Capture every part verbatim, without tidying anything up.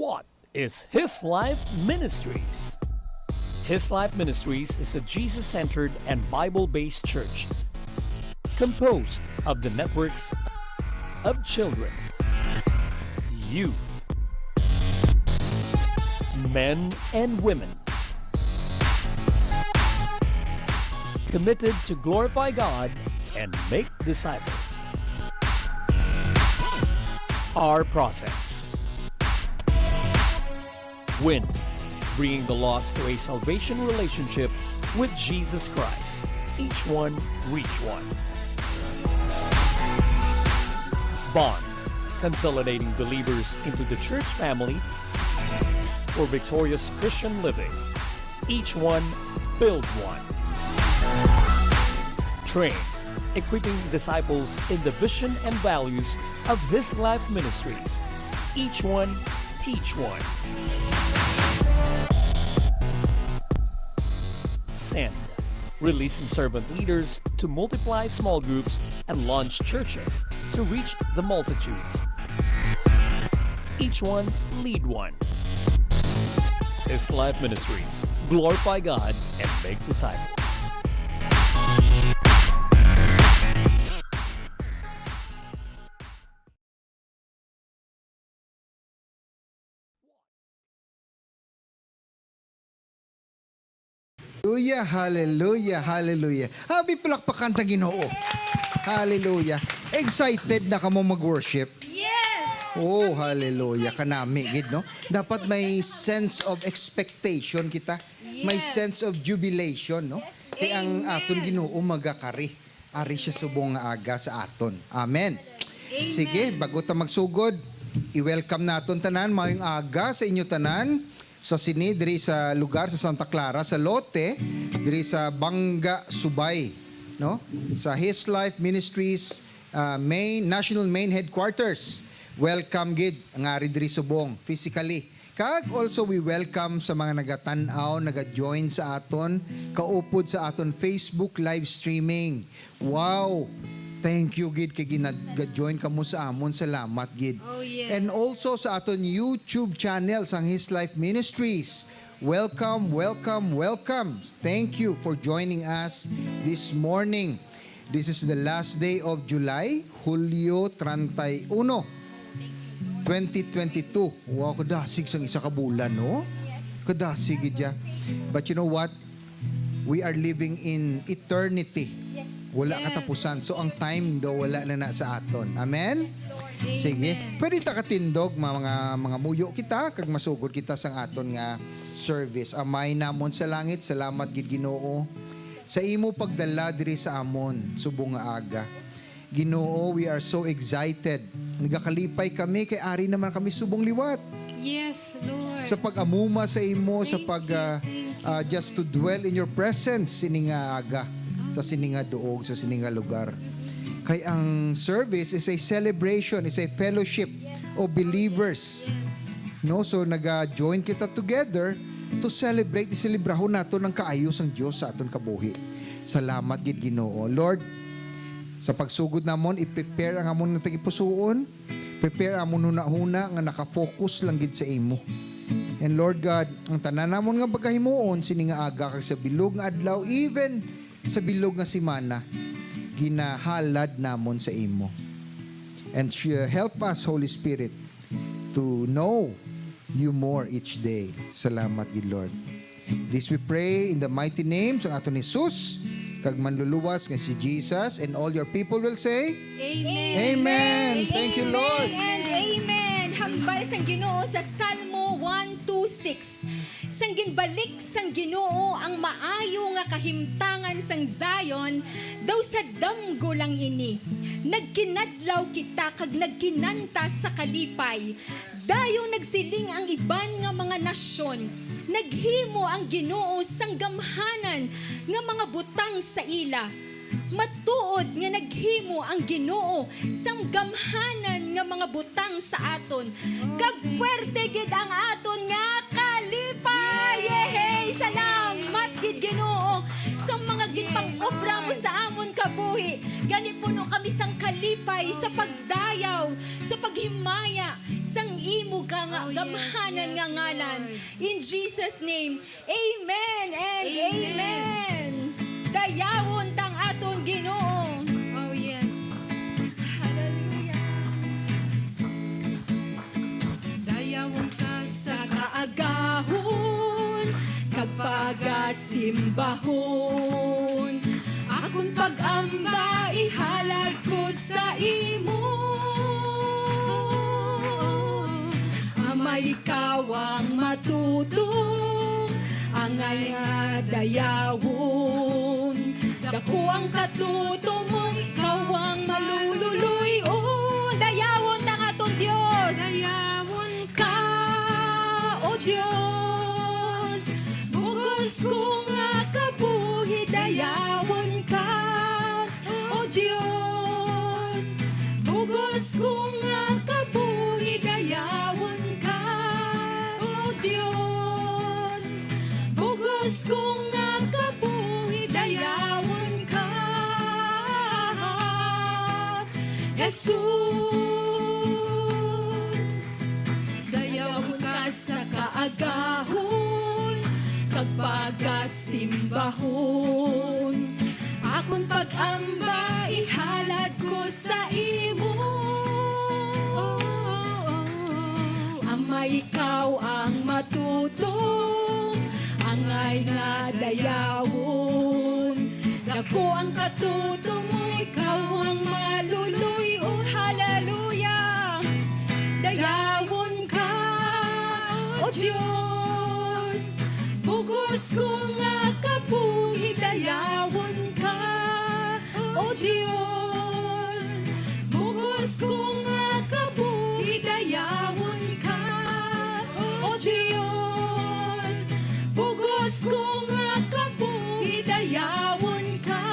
What is His Life Ministries? His Life Ministries is a Jesus-centered and Bible-based church composed of the networks of children, youth, men, and women committed to glorify God and make disciples. Our process. Win, bringing the lost to a salvation relationship with Jesus Christ. Each one, reach one. Bond, consolidating believers into the church family for victorious Christian living. Each one, build one. Train, equipping disciples in the vision and values of His Life Ministries. Each one, teach one. Send, releasing servant leaders to multiply small groups and launch churches to reach the multitudes. Each one, lead one. His Life Ministries, glorify God and make disciples. Hallelujah, hallelujah, hallelujah. Happy palakpakan ta Ginoo. Hallelujah. Excited na kamo mag-worship? Yes! Oh, hallelujah. Kanami gid, no? Dapat may sense of expectation kita. May Yes. sense of jubilation, no? Kay ang Amen. aton Ginoo magakari. Ari siya subong nga aga sa aton. Amen. Amen. Sige, bago ta magsugod, i-welcome naton tanan maayong aga sa inyo tanan sa sini diri sa lugar sa Santa Clara, sa Lote, diri sa Banga, Subay, no? Sa His Life Ministries ah, main National Main Headquarters. Welcome gid nga ari diri subong physically. Kag also we welcome sa mga nagatan-aw, naga-join sa aton, kaupod sa aton Facebook live streaming. Wow! Thank you gid kay ginaga-join kamo sa amon. Salamat gid. Oh, yes. And also sa aton YouTube channel sang His Life Ministries. Welcome, welcome, welcome. Thank you for joining us this morning. This is the last day of July, Hulyo treinta y uno, twenty twenty-two. Wow, kadasig sang isa ka bulan, no? Kadasig gid ya. But you know what? We are living in eternity. Wala Yes. katapusan. So ang time daw wala na na sa aton. Amen? Lord. Sige. Amen. Pwede ta katindog, mga, mga, mga muyo kita, kag masugod kita sang aton nga service. Amay namon sa langit, salamat gid Ginoo sa imo pagdala diri sa amon subong nga aga. Ginoo, we are so excited. Nagakalipay kami kay ari naman kami subong liwat. Yes, Lord. Sa pag-amuma sa imo, sa Thank pag you, ah, thank you, ah, just to Lord. dwell in your presence sini nga aga, sa sini nga duog, sa sini nga lugar. Kay ang service is a celebration, is a fellowship of believers. No, so naga-join kita together to celebrate, iselebrahon nato ang kaayo sang Dios sa aton kabuhi. Salamat gid Ginoo. Lord, sa pagsugod namon, i-prepare ang amon nga tagipusoon, prepare ang amon hunahuna nga naka-focus lang gid sa imo. And Lord God, ang tanan namon nga pagahimuon sini nga aga kag sa bilog nga adlaw, even sa bilog nga semana, ginahalad namon sa imo. And uh, help us, Holy Spirit, to know you more each day. Salamat gid, Lord. This we pray in the mighty name sang aton Jesus kag Manluluwas nga si Jesus, and all your people will say, Amen. Amen. Thank you, Lord. And amen. Hambal sang Ginoo sa Salmo one two six. Sang ginbalik sang Ginoo ang maayo nga kahimtangan sang Zion, daw sa damgo lang ini. Nagkinadlaw kita kag nagkinanta sa kalipay. Dayon nagsiling ang iban nga mga nasyon, "Naghimo ang Ginoo sang gamhanan nga mga butang sa ila." Matuod nga naghimo ang Ginoo sang gamhanan nga mga butang sa aton, kag puwerte gid ang aton nga kalipay. Yehey! Salamat gid, Ginoo, sa mga ginpang Obra mo sa amon kabuhi. Gani puno kami sang kalipay sa pagdayaw, sa paghimaya sang imo ga-, Oh, yes, gamhanan nga yes, ngalan. Lord. In Jesus' name, amen and Amen. amen. Dayawon tang aton Ginoo. Oh, yes. Hallelujah. Dayawon ka sa kaagahon kag pagasimbahon. Akon pag-amba ihalad ko sa imo. Amay ikaw ang matutom, angay nga dayawon. Dako ang katutom mo, ikaw ang malululoy. Oh, dayawon ta nga aton Dios. Dayawon ka, O Dios, bugos ko nga kabuhi, dayawon ka. O Dios, bugos ko nga kabuhi, dayawon ka. O Dios, bugos ko nga kabuhi, dayawon ka. Jesus, dayawon ka sa kaagahon kag pagasimbahon. Akon pag-amba ihalad ko sa imo. Amay ikaw ang matutom, angay nga dayawon. Dako ang katutom mo, ikaw ang maluluy-on. Hallelujah! Dayawon ka, O Dios, bugos ko nga kabuhi, dayawon ka. O Dios, bugos ko nga kabuhi, dayawon ka. O Dios, bugos ko nga kabuhi, dayawon ka.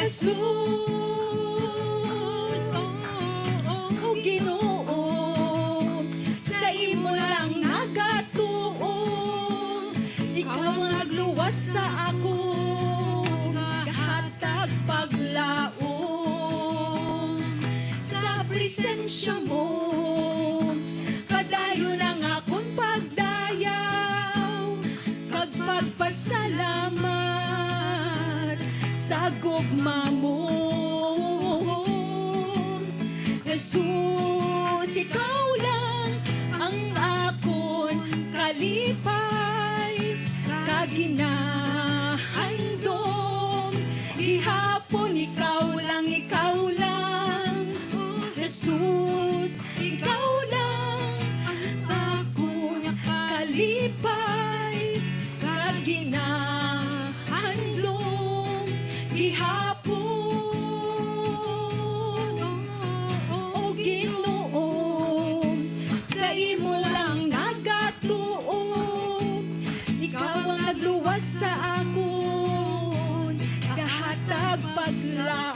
Jesus, o Ginoo, sa imo lang nagatuo. Ikaw ang nagluwas sa akon, gahatag paglaom. Sa presensya mo, padayon ang akon pagdayaw, kag pagpasalamat sa gugma mo. Jesus, ikaw lang ang akon kalipay kag ginahandom. Gihapon ikaw lang, ikaw lang. Jesus, ikaw lang ang akon kalipay kag ginahandom gihapon. O Ginoo, sa imo lang nagatuo. Ikaw ang nagluwas sa akon, gahatag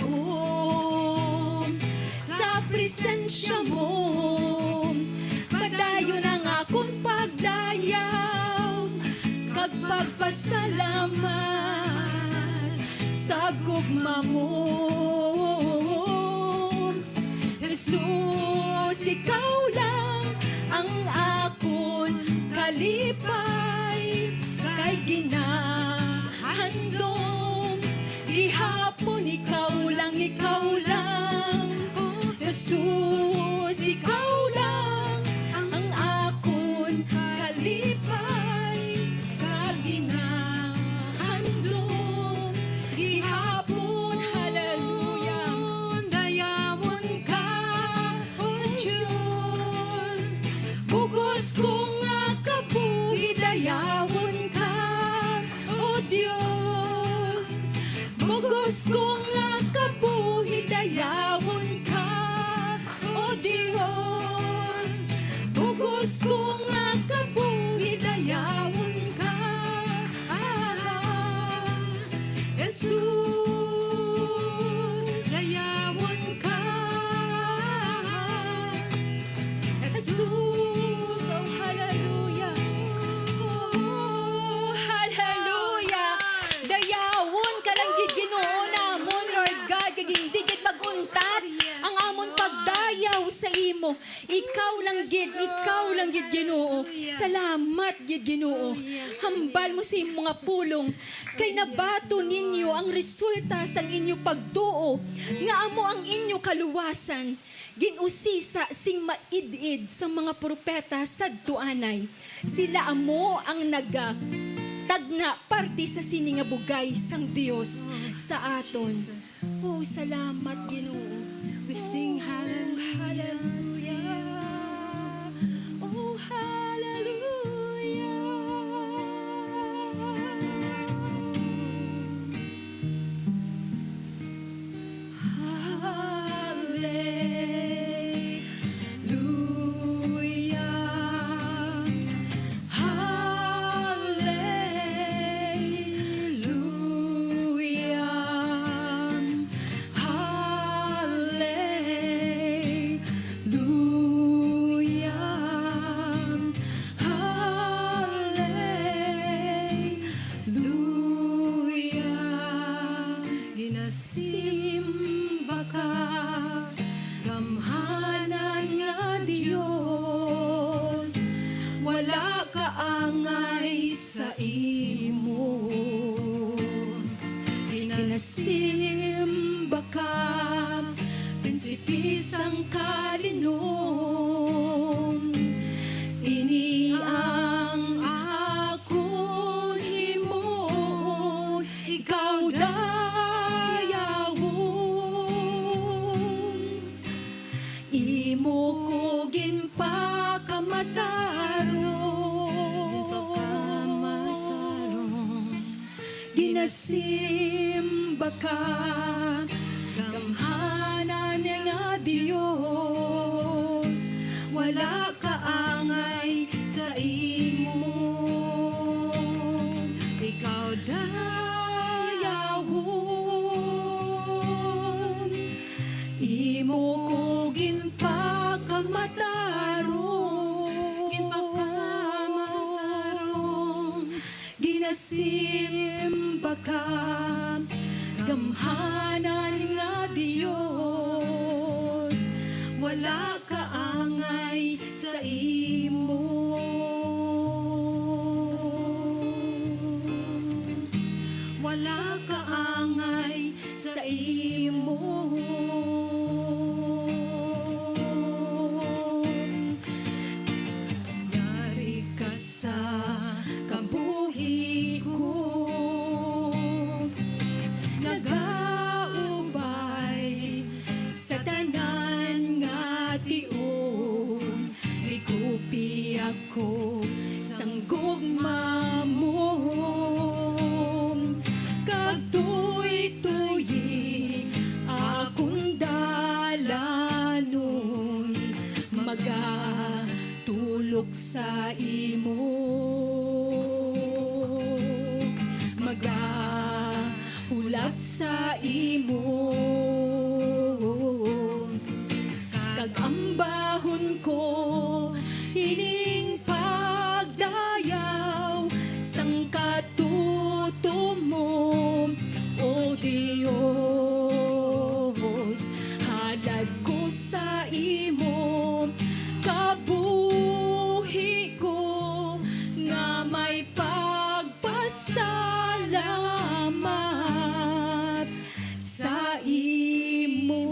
paglaom. Sa presensya mo, padayon ang akon pagdayaw kag pagpasalamat sa gugma mo. Jesus, ikaw lang ang akon kalipay kay ginahandom gihapon. Ikaw lang, ikaw lang, Jesus, ikaw lang ang akon kalipay kag ginahandom gihapon. Hallelujah. Dayawon ka, O Dios, bugos ko nga kabuhi, dayawon ka, O Dios, bugos ko nga kabuhi, dayawon ka, O Dios, bugos ko nga kabuhi, dayawon ka. Ah, Jesus, dayawon ka. Jesus, oh, hallelujah. Oh, hallelujah. Ka lang gid, Ginoo namon, Lord God, kag hindi gid mag-untat ang amon pagdayaw sa imo. Ikaw lang gid, ikaw lang gid, Ginoo. Salamat gid, Ginoo. Hambal mo sa imo mga pulong, kay nabaton ninyo ang resulta sang inyo pagtuo, nga amo ang inyo kaluwasan. Gin-usisa sing maid-id sang mga propeta sadto anay. Sila amo ang nagatagna parte sa sini nga bugay sang Dios sa aton. Oh, salamat, Ginoo. We sing hallelujah. Oh, hallelujah. Hallelujah. Hallelujah. Hallelujah. Hallelujah. Ginasimba ka, gamhanan nga Dios, wala ka angay sa imo. Ginasimba ka, Prinsipe sang kalinom. Ini ang akon himuon, ikaw dayawon. Imo ko ginpakamataron. Ginasimba ka, gamhanan nga Dios, wala ka angay sa imo. Ikaw dayawon, imo ko ginpakamataron. Ginpakamataron. Ginasimba ka, gamhanan nga Dios, wala ka angay sa imo. Wala ka angay sa imo. Yari ka sa kabuhi ko, nagaubay sa tanan nga tion. Likupi ako sang gugma mo, kag tuytoyi akon dalanon. Magatulok sa imo, magahulat sa imo. Kag ambahon ko ining pagdayaw sang katutom mo, O Dios. Halad ko sa imo kabuhi ko nga may pagpasalamat sa imo.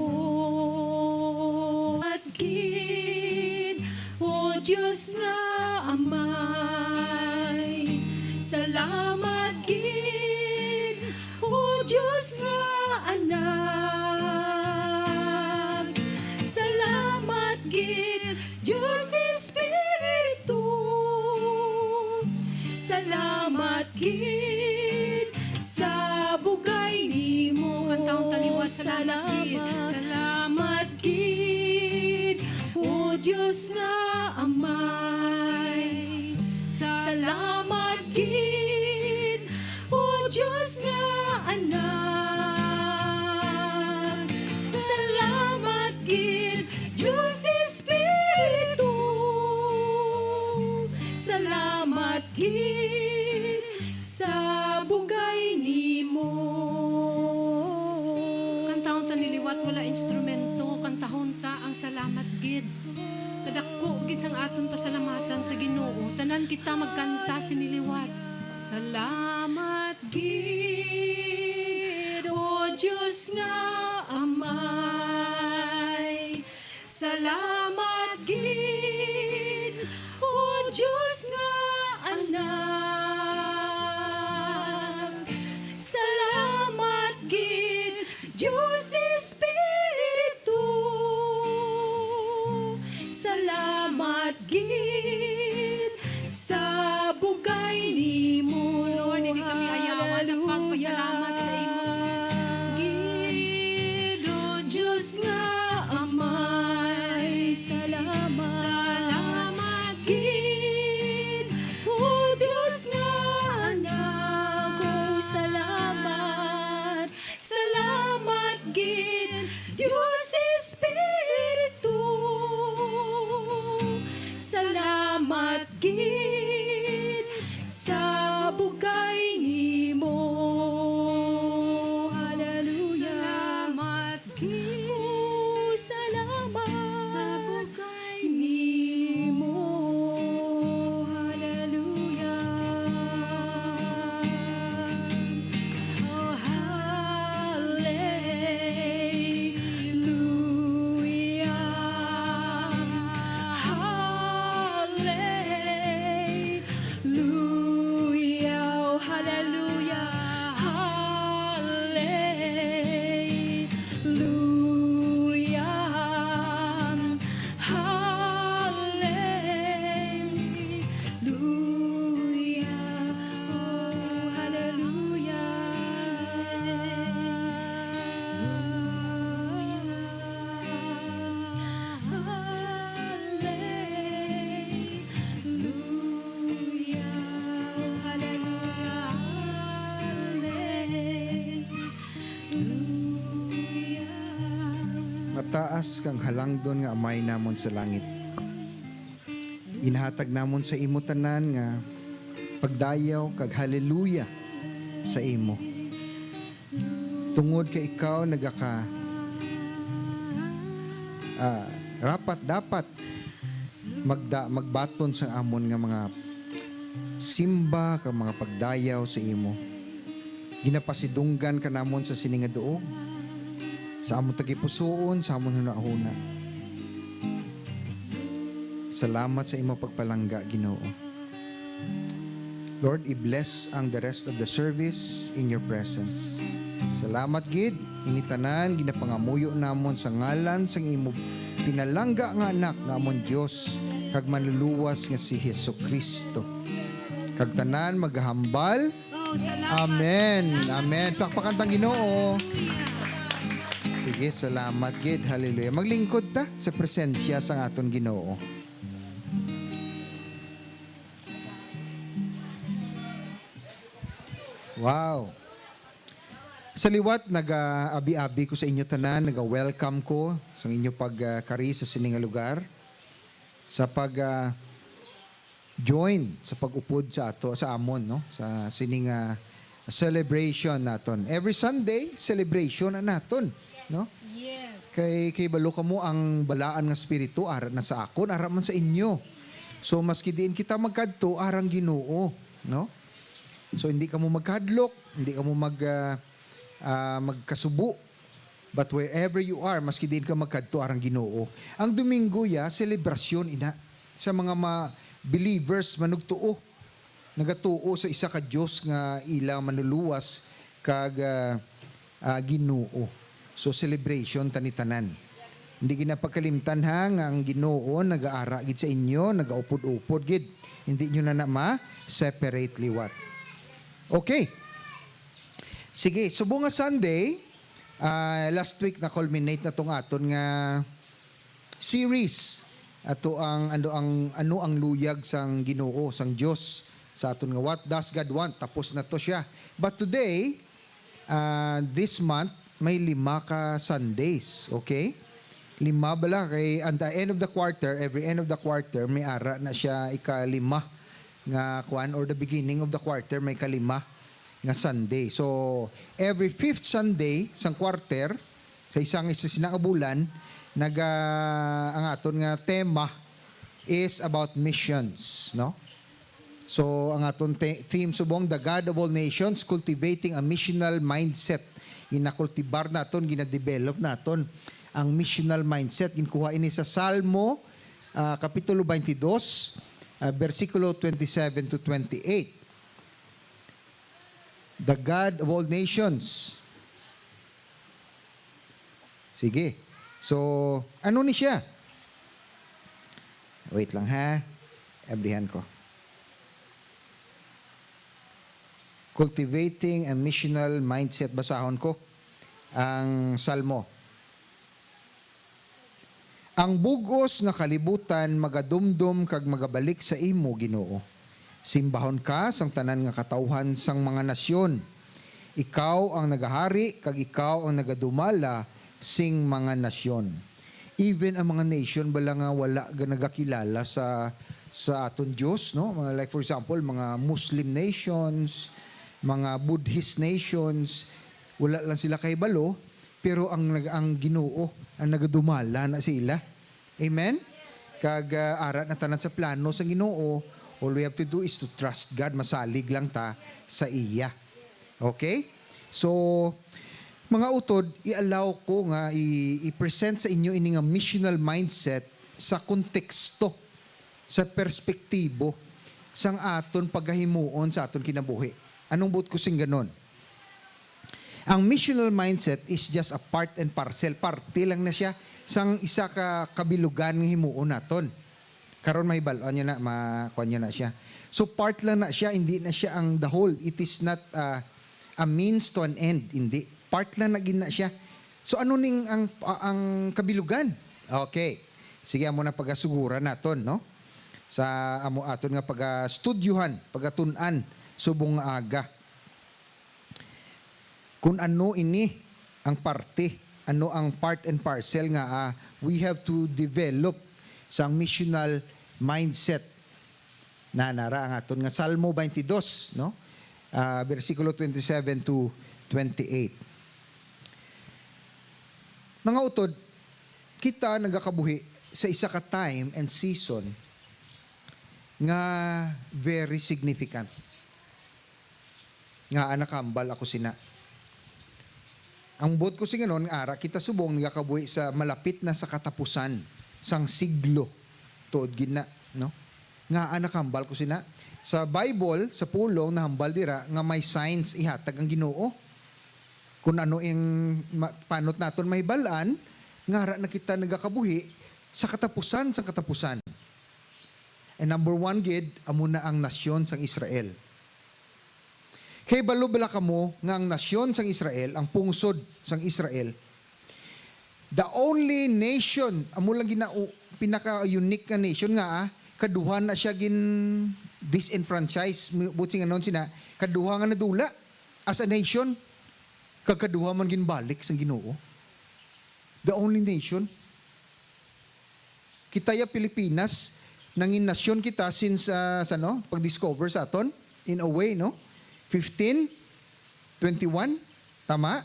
At gid, O Dios nga Amay, salamat gid, O Dios nga Anak, salamat gid, Dios Espiritu, salamat gid sa bugay nimo. Kantahon taliwas, salamat gid. Salamat gid, O Dios nga Amay. Salamat gid, O Dios nga Anak. Salamat gid, Dios Espiritu. Salamat gid sa bugay nimo. Wala instrumento, kantahon ta ang salamat gid. Kadako gid sang aton pasalamatan sa Ginoo. Tanan kita magkanta sini liwat. Salamat gid, O Dios nga Amay. Salamat gid, O Dios nga Anak. Salamat gid, Dios Espiritu. Salamat gid sa bugay nimo. Lord, hindi kami ayawan sa pagpasalamat sa imo. Hallelujah. Gid, O Dios nga Amay. Salamat. Salamat gid, O Dios nga Anak. O, salamat. Salamat gid, Dios Espiritu. Salamat gid sa bugay nimo. Hallelujah. Salamat gid. O, salamat sa bugay nimo. Hallelujah. Oh, hallelujah. Hallelujah. Oh, hallelujah. Hallelujah. Hallelujah. Oh, hallelujah. Hallelujah. Hallelujah. Mataas kang halangdon nga Amay namon sa langit. Ginhatag namon sa imo tanan nga pagdayaw kag haleluya sa imo. Tungod kay ikaw nagaka, ah, rapat dapat magda-, magbaton sa amon nga mga simba kag mga pagdayaw sa imo. Ginapasidunggan ka namon sa sini nga duog, sa amon tagipusoon, sa amon hunahuna. Salamat sa imo pagpalangga, Ginoo. Lord, i-bless ang the rest of the service in your presence. Salamat gid, ini tanan ginapangamuyo namon sa ngalan sang imo pinalangga nga Anak nga amon Dios kag Manluluwas nga si Jesu-Cristo. Kag tanan magahambal, oh, salamat. Amen. Salamat. Amen. Pakpakan tang Ginoo. Hallelujah. Sige, salamat gid. Hallelujah. Maglingkod ta sa presensya sang aton Ginoo. Wow. Sa liwat, nagaabi-abi ko sa inyo tanan, naga-welcome ko sa inyo pagkari sa sini nga lugar, sa pag, ah, join sa pag-upod sa ato, sa amon, no? Sa sini nga celebration naton. Every Sunday, celebration na naton, no? Yes. Kay, kay balo kamo ang balaan nga espiritu, ara na sa akon, ara man sa inyo. So, maski diin kita magkadto, arang Ginoo, no? So, hindi kamo magkahadlok, hindi kamo mag, ah, ah, magkasubo. But wherever you are, maski diin ka magkadto, arang Ginoo. Ang Domingo ya, selebrasyon ina sa mga ma-, believers, manugtuo. Nagatuo sa isa ka Dios nga ila manluluwas kag, ah, ah, Ginoo. So, celebration ta ni tanan. Hindi gid na pagkalimtan, ha, nga ang Ginoo nagaara gid sa inyo, nagaupod-upod gid. Hindi nyo na na ma-separate liwat. Okay. Sige, subong nga Sunday, ah, last week na-culminate na tong aton nga series. Ato ang, ano ang, ano ang luyag sang Ginoo, sang Dios sa aton nga What Does God Want? Tapos na to siya. But today, ah, this month, may lima ka Sundays, okay? Lima bala kay, at the end of the quarter, every end of the quarter, may ara na siya ikalima nga kwan, or the beginning of the quarter, may kalima nga Sunday. So, every fifth Sunday sang quarter, Sa isang, sa sina nga bulan, naga, ang aton nga tema is about missions, no? So, ang aton te-, theme subong, The God of All Nations, Cultivating a Missional Mindset. Ginakultibar naton, ginadevelop naton ang missional mindset. Ginkuha ini sa Salmo, ah, Kapitulo twenty-two, ah, bersikulo twenty-seven to twenty-eight. The God of all nations. Sige. So, ano ni siya? Wait lang ha. Abrihan ko. Cultivating a missional mindset. Basahon ko ang Salmo. Ang bug-os nga kalibutan magadumdom kag magabalik sa imo, Ginoo. Simbahon ka sang tanan nga katawhan sang mga nasyon. Ikaw ang nagahari kag ikaw ang nagadumala sing mga nasyon. Even ang mga nation bala nga wala ga-, nagakilala sa, sa aton Dios, no? Mga, like, for example, mga Muslim nations, mga Buddhist nations, wala lang sila kahibalo, pero ang nag-, ang Ginoo ang nagadumala na sa ila. Amen? Kag, ah, ara na tanan sa plano sa Ginoo. All we have to do is to trust God. Masalig lang ta sa iya. Okay? So, mga utod, i-allow ko nga i-, i-present sa inyo ini nga missional mindset sa konteksto, sa perspektibo sang aton pagahimuon sa aton kinabuhi. Anong buot ko sing ganon? Ang missional mindset is just a part and parcel. Parte lang na siya sang isa ka kabilugan nga himuon naton. Karon mahibal-an nyo na, ma-, kuwan nyo na siya. So, part lang na siya, hindi na siya ang the whole. It is not, uh, a means to an end, hindi. Part lang na gid na siya. So, ano ning ang, ang kabilugan? Okay. Sige, amo na pagasuguran naton, no? Sa amo aton nga pagastudyuhan, pagatun-an, subong nga aga. Kung ano ini ang parte, ano ang part and parcel nga, ah, we have to develop sang missional mindset. Na nara ang aton nga Salmo twenty-two, no? Ah, bersikulo twenty-seven to twenty-eight. Mga utod, kita nagakabuhi sa isa ka time and season nga very significant. Nga nakahambal ako sina. Ang buot ko singanon, nga ara kita subong nagakabuhi sa malapit na sa katapusan sang siglo. Tuod gid na, no? Nga nakahambal ko sina. Sa Bible, sa pulong, nahambal dira nga may signs ihatag ang Ginoo. Kung ano ing ma-, panot naton mahibal-an, nga ara na kita nagakabuhi sa katapusan sang katapusan. And number one gid, amo na ang nasyon sang Israel. Kay balo bala kamo nga ang nasyon sang Israel, ang pungsod sang Israel, the only nation, amo lang gina-, pinaka-unique nga nation nga, ah, kaduha na siya gin disenfranchise, buot sing anon sina, kaduha nga nadula as a nation, kag kaduha man ginbalik sang Ginoo. The only nation. Kita ya Pilipinas, nangin nasyon kita since, ah, sa, no, pag-discover sa aton, in a way, no? Fifteen twenty-one, tama?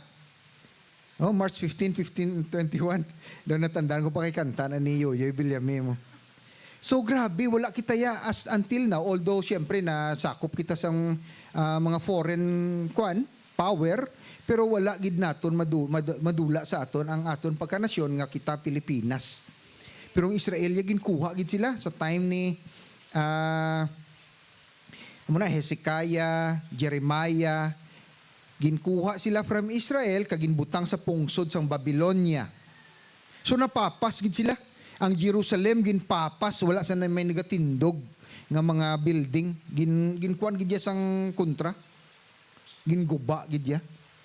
No, March fifteen, fifteen twenty-one. Daw natandaan ko pa kay kanta na ni Yoyoy Villame mo. So, grabe, wala kita ya as until now. Although, siyempre, nasakop kita sang, ah, mga foreign, kwan, power, pero wala gid naton madu-, mad-, madula sa aton ang aton pagkanasyon nga kita Pilipinas. Pero ang Israel, ya ginkuha gid sila sa time ni, ah, amo na, Hezekiah, Jeremiah, ginkuha sila from Israel kag ginbutang sa pungsod sang Babylonia. So, napapas gid sila. Ang Jerusalem ginpapas, wala sa na may nagatindog nga mga building. Gin-, ginkuan gid ya sang kontra. Ginguba gid ya.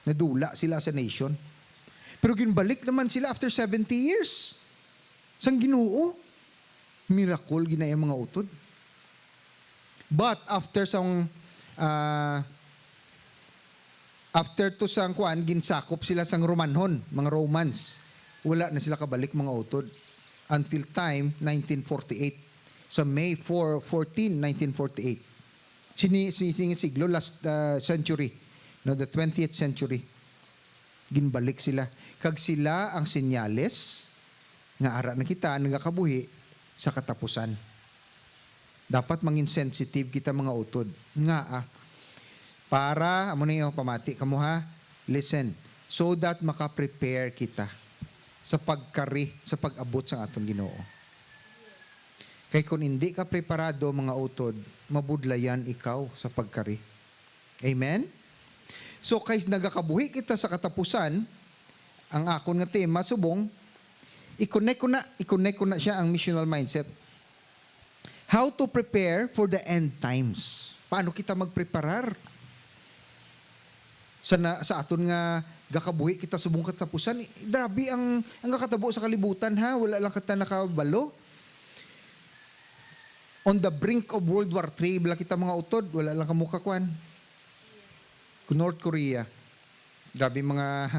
Nadula sila sa nation. Pero ginbalik naman sila after seventy years. Sang Ginoo, miracle gid na iya mga utod. But after sang, ah, after to sang kuan, ginsakop sila sang Romanhon, mga Romans. Wala na sila kabalik mga utod until time nineteen forty-eight. Sa May four, fourteen, nineteen forty-eight. Sini, sini, sini siglo, last, ah, century, no, the twentieth century. Ginbalik sila. Kag sila ang senyales nga ara na kita nagakabuhi sa katapusan. Dapat mangin sensitive kita, mga utod. Nga, ah, para, amo na yung pamati kamo, ha? Listen, so that maka-prepare kita sa pagkari, sa pag-abot sa aton Ginoo. Kay kung hindi ka preparado, mga utod, mabudlayan ikaw sa pagkari. Amen? So, kay nagakabuhi kita sa katapusan, ang akon nga tema subong, i-connect ko na, i-connect ko na siya ang missional mindset. How to prepare for the end times. Paano kita magpreparar sa na, sa aton nga gakabuhi kita subong katapusan? Eh, grabe ang ang nakatabo sa kalibutan, ha. Wala lang kita nakabalo. On the brink of World War Three bala kita, mga utod, wala lang kamo kakuan. North Korea. Grabe mga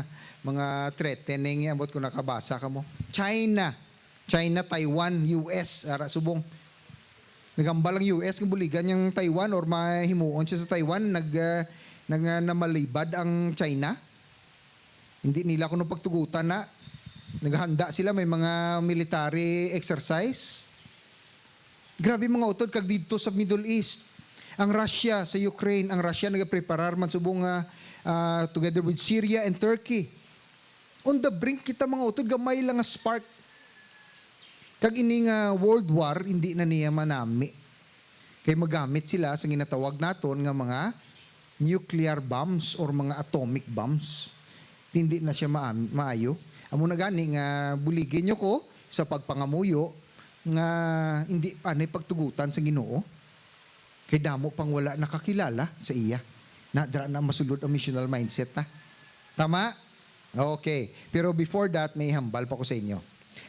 mga threatening yan, ambot kung nakabasa kamo. China. China, Taiwan, U S, ara subong. Nagambal ang U S nga buligan yang Taiwan or mahimuon siya sa Taiwan, nag ah, nag ah, namalibad ang China. Hindi nila kuno pagtugutan na. Naghanda sila, may mga military exercise. Grabe, mga utod, kag didto sa Middle East. Ang Russia sa Ukraine, ang Russia nagapreparar man subong nga ah, together with Syria and Turkey. On the brink kita, mga utod, gamay lang nga spark. Kag ini nga world war, hindi na niya manami. Kay magamit sila sa ginatawag naton nga mga nuclear bombs or mga atomic bombs. Hindi na siya maam- maayo. Amo na gani nga buligi nyo ko sa pagpangamuyo nga hindi anay pagtugutan sa Ginoo. Kay damo pang wala nakakilala sa iya. Na, dira na masulod ang missional mindset na. Tama? Okay. Pero before that, may hambal pa ko sa inyo.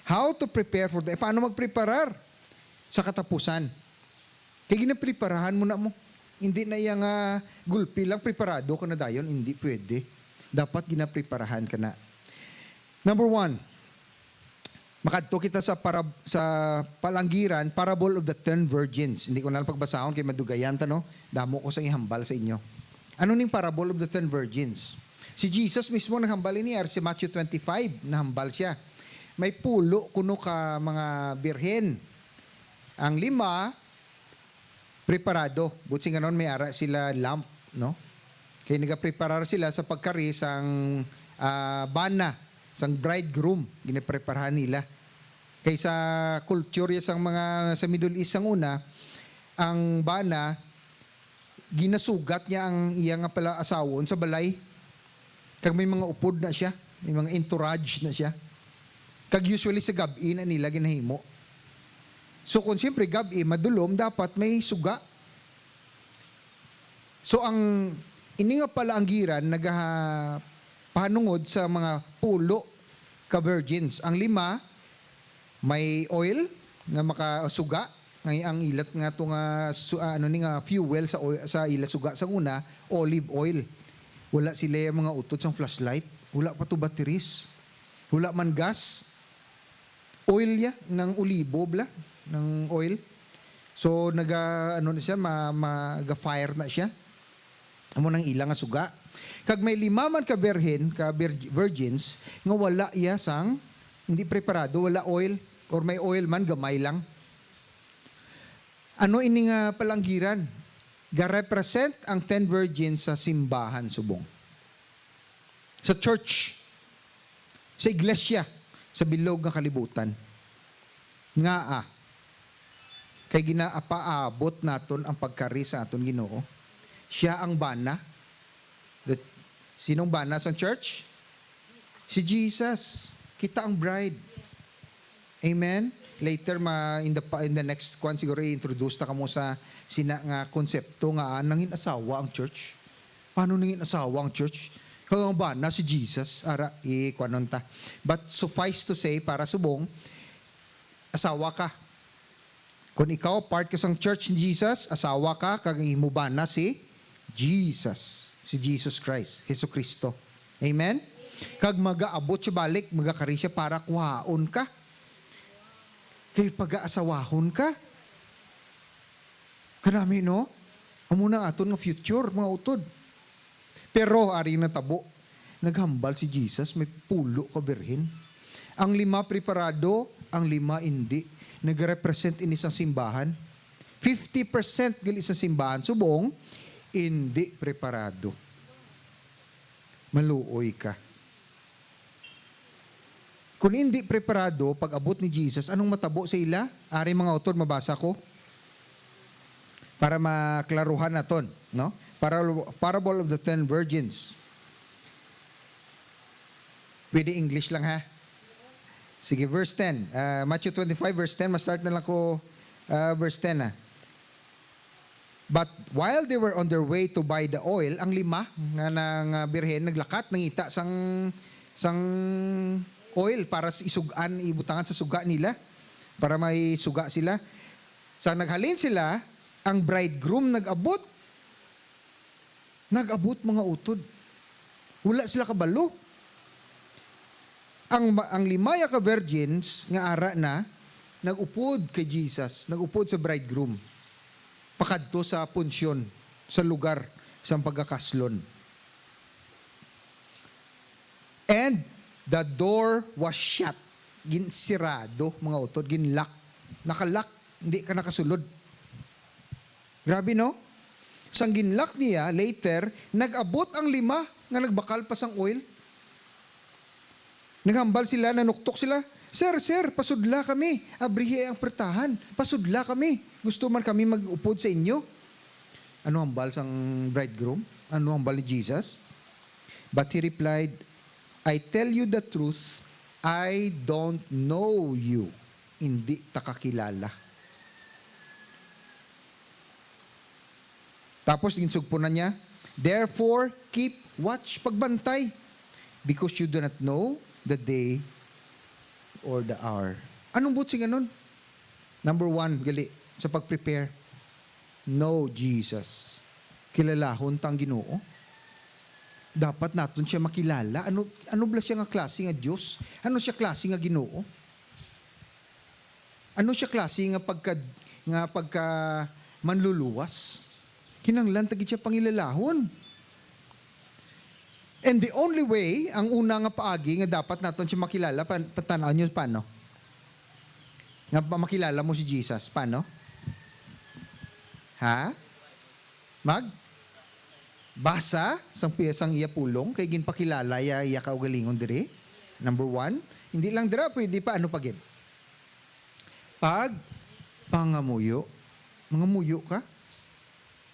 How to prepare for the, paano magpreparar sa katapusan? Kay ginapreparahan mo na mo. Hindi na iya nga gulpi lang, preparado ka na dayon. Hindi pwede. Dapat ginapreparahan ka na. Number one, makadto kita sa para, sa palanggiran, parable of the ten virgins. Hindi ko na lang pagbasahon kay madugayan ta, no? Damo ko sa ihambal sa inyo. Ano ning parable of the ten virgins? Si Jesus mismo naghambal ini, ari sa Matthew twenty-five, nahambal siya. May pulo kuno ka mga birhen. Ang lima, preparado. Butsing anon may ara sila lamp, no? Kay nagapreparar sila sa pagkari sang ah, bana, sang bridegroom, ginapreparahan nila. Kay sa culture ya sang mga sa Middle East sang una, ang bana ginasugat niya ang iya nga pala asawon sa balay. Kag may mga upod na siya, may mga entourage na siya. Kag usually sa gab-i na nila ginahimo. So kung siyempre gab-i, madulom, dapat may suga. So ang ini nga palaanggiran nagapahanungod sa mga pulo ka virgins. Ang lima may oil nga makasuga, nga ang ilat nga to nga su- ah, ano ni nga fuel sa oil, sa ila suga sa una, olive oil. Wala sila yung mga utod sang flashlight, wala pa to batteries, wala man gas. Oil ya, ng olibo bla, ng oil. So naga ano na siya, ma, maga fire na siya. Amo nang ila nga suga. Kag may lima man ka birhen, ka virg- virgins nga wala iya sang hindi preparado, wala oil, or may oil man gamay lang. Ano ini nga palanggiran? Ga-represent ang ten virgins sa simbahan subong. Sa church, sa iglesia, sa bilog nga kalibutan. Ngaa? Kay ginaapaabot naton ang pagkari sa aton Ginoo. Siya ang bana. The, sinong bana sa church? Si Jesus. Kita ang bride. Amen? Later, ma, in the pa- in the next kwan, siguro i-introduce ta kamo sa sina nga konsepto nga ah, nangin asawa ang church. Paano nangin asawa ang church? Kag ang bana si Jesus. Ara, i-kwanon ta. But suffice to say, para subong, asawa ka. Kung ikaw part ka sang church ni Jesus, asawa ka, kag ang imo bana si Jesus, si Jesus Christ, Jesucristo. Amen? Kag magaabot siya balik, magakari siya para kuhaon ka. Kay pagaasawahon ka. Kanami, no? Amo na aton nga future, mga utod. Pero ari na tabo. Naghambal si Jesus, may pulo ka birhen. Ang lima preparado, ang lima indi. Nag-represent ini sa simbahan. Fifty percent gali sa simbahan subong, indi preparado. Maluoy ka. Kung indi preparado, pag abot ni Jesus, anong matabo sa ila? Ari, mga utod, mabasa ko para maklaruhan naton, no? Parable, Parable of the Ten Virgins. Pwede English lang, ha? Sige, verse ten. Ah, Matthew twenty-five, verse ten. Ma-start na lang ko, ah, verse ten, ah. But while they were on their way to buy the oil, ang lima nga, nga birhen naglakat, nangita sang, sang oil para sa isugan, ibutangan sa suga nila, para may suga sila. Sa naghalin sila, ang bridegroom nag-abot. Nag-abot, mga utod. Wala sila kabalo. Ang ma-, ang limaya ka virgins nga ara na, nag-upod kay Jesus, nag-upod sa bridegroom, pakadto sa punsyon, sa lugar sang pagkakaslon. And the door was shut. Ginsirado, mga utod, ginlock. Nakalock, hindi ka nakasulod. Grabe, no? Sang ginlock niya, later, nag-abot ang lima nga nagbakal pa sang oil. Naghambal sila, nanuktok sila, "Sir, sir, pasudla kami. Abrihi ang pertahan. Pasudla kami. Gusto man kami mag-upod sa inyo." Ano hambal sang bridegroom? Ano hambal ni Jesus? But he replied, "I tell you the truth, I don't know you." Hindi ta kakilala. Tapos, ginsugpunan niya, "Therefore, keep watch, pagbantay, because you do not know the day or the hour." Anong buot sing anon? Number one, gali, sa pag-prepare, know Jesus. Kilalahon ta ang Ginoo. Dapat naton siya makilala. Ano, ano bala siya nga klase nga Dios? Ano siya klase nga Ginoo? Ano siya klase nga pagka, nga pagka manluluwas? Kinahanglan ta gid siya pangilalahon. And the only way, ang una nga paagi nga dapat naton siya makilala, pan-, patan-aw niyo paano? Nga pa-, makilala mo si Jesus, paano? Ha? Mag? Basa sang pi-, sang iya pulong, kay ginpakilala iya, iya kaugalingon diri. Number one. Hindi lang dira, pwede pa, ano pa gid? Pag pangamuyo. Mangamuyo ka.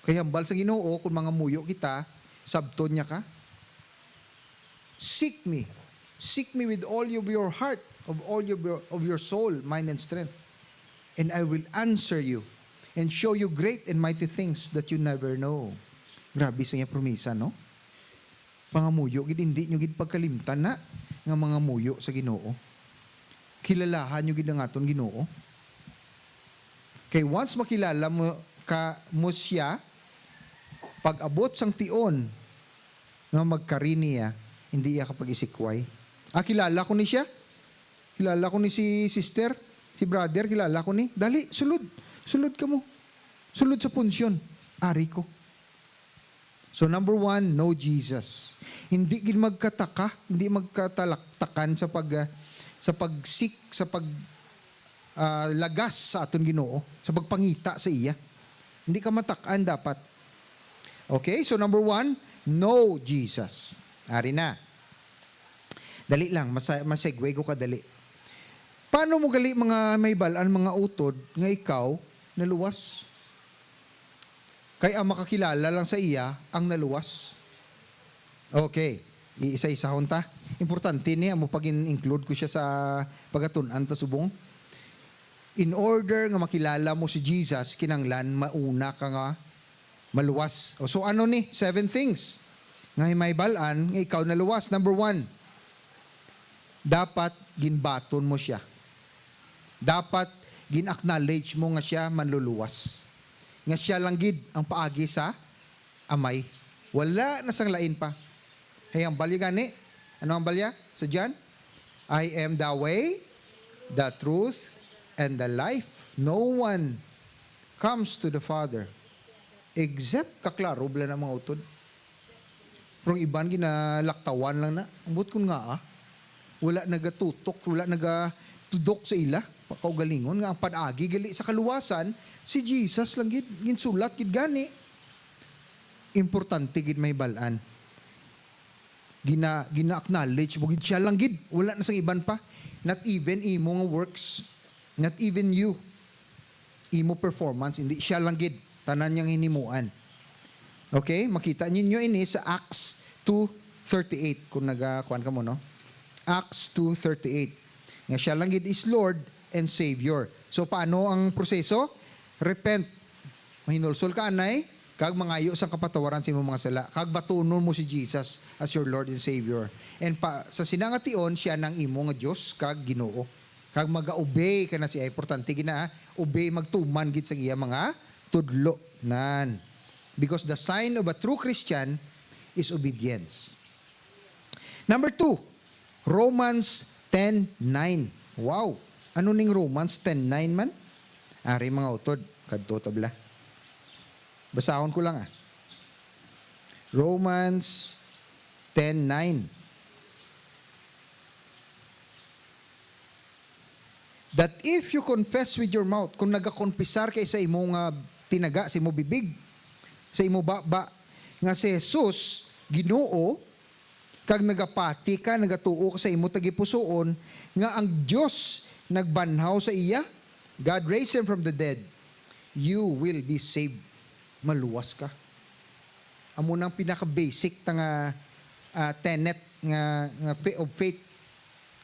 Kay hambal sa Ginoo, kung mangamuyo kita, sabton niya ka. "Seek me. Seek me with all of your heart, of all your, of your soul, mind, and strength. And I will answer you and show you great and mighty things that you never know." Grabe sa iya promisa, no? Pangamuyo gid, hindi nyo gid pagkalimtan na nga mangamuyo sa Ginoo. Kilalahan nyo gid ang aton Ginoo. Kay once makilala mo ka, mo siya, pag-abot sang tion nga magkari niya, hindi iya ka pag-isikway. "Ah, kilala ko ni siya. Kilala ko ni si sister, si brother, kilala ko ni." Dali, sulod. Sulod kamo. Sulod sa punsyon. Ari ko. So, number one, know Jesus. Hindi gid magkataka, hindi magkatalaktakan sa pag, ah, sa pag-seek, sa pag, ah, lagas sa aton Ginoo, sa pagpangita sa iya. Hindi ka matak-an dapat. Okay, so number one, know Jesus. Ari na. Dali lang, masa-, ma-segue ko kadali. Paano mo gali mga mahibal-an, mga utod, nga ikaw naluwas? Kay ang makakilala lang sa iya ang naluwas. Okay, iisa-isahon ta. Importante ni, amo pag-include ko siya sa pagatun-an ta subong. In order nga makilala mo si Jesus, kinanglan mauna ka nga maluwas. O, so ano ni? Seven things nga mahibal-an nga ikaw naluwas. Number one, dapat ginbaton mo siya. Dapat gin-acknowledge mo nga siya manluluwas. Nga siya lang gid ang paagi sa Amay. Wala na sang lain pa. Hay, ang balya gani. Ano ang balya sa John? "I am the way, the truth, and the life. No one comes to the Father except," kaklaro bala na, mga utod. Pero ang iban ginalaktawan lang na. Ambot kun nga, ah, wala nagatutok, wala nagatudok sa ila, pa-, kaugalingon nga ang pag-agi gali sa kaluwasan, si Jesus lang gid, ginsulat gid gani. Importante gid mahibal-an. Gina-, gina-acknowledge mo gid, siya lang gid, wala na sang iban pa. Not even imo nga works, not even you, imo performance, hindi, siya lang gid, tanan niyang hinimuan. Okay? Makita ninyo ini sa Acts two thirty-eight, kung nagakuan ka mo, no? Acts two thirty-eight. Nga siya lang gid is Lord and Savior. So, paano ang proseso? Repent. Mahinulsol ka, anay, kag mangayo sang kapatawaran sa imong mga sala, kag batunon mo si Jesus as your Lord and Savior. And pa, sa sina nga tion, siya nang imo nga Dios kag Ginoo. Kag maga-obey ka na siya. Importante gid na, ah. Obey, magtuman gid sa iya mga tudlo. Nan. Because the sign of a true Christian is obedience. Number two, Romans ten nine. Wow! Ano ning Romans ten nine man? Ari, mga utod, kadto ta bala. Basahon ko lang, ah. Romans ten nine. That if you confess with your mouth, kung nagakonfesar kay sa imo nga tinaga, sa imo bibig, sa imo baba, nga si Jesus Ginoo, kag nagapati ka, nagatuo ka sa imo tagipusoon nga ang Dios nagbanhaw sa iya, God raised him from the dead, you will be saved. Maluwas ka. Amo nang pinaka-basic ta nga, ah, tenet nga, nga fa-, of faith